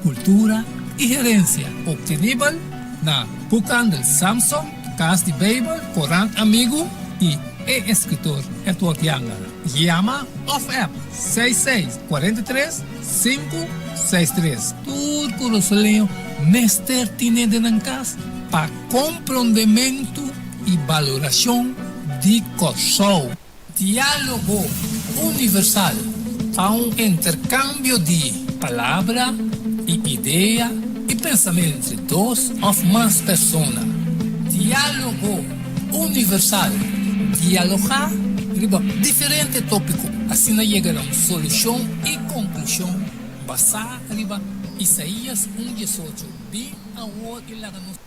kultura i herensia. Optenibel na Boekhandel Samson, Kas di Beibel, Korant Amigu i e eskritor Edward Yanga. Yama òf app 66 43 563. Tur kurasoleño mester tene den nan kas pa komprondementu i balorashon di Kòrsou. Diálogo Universal ta un interkambio di palabra i idea i pensamentu entre dos òf mas persona. Diálogo Universal, dialogá riba diferente tópiko, asina yega na un solushon i konklushon basá riba Isaías 1:18. Bin awor i laga nos.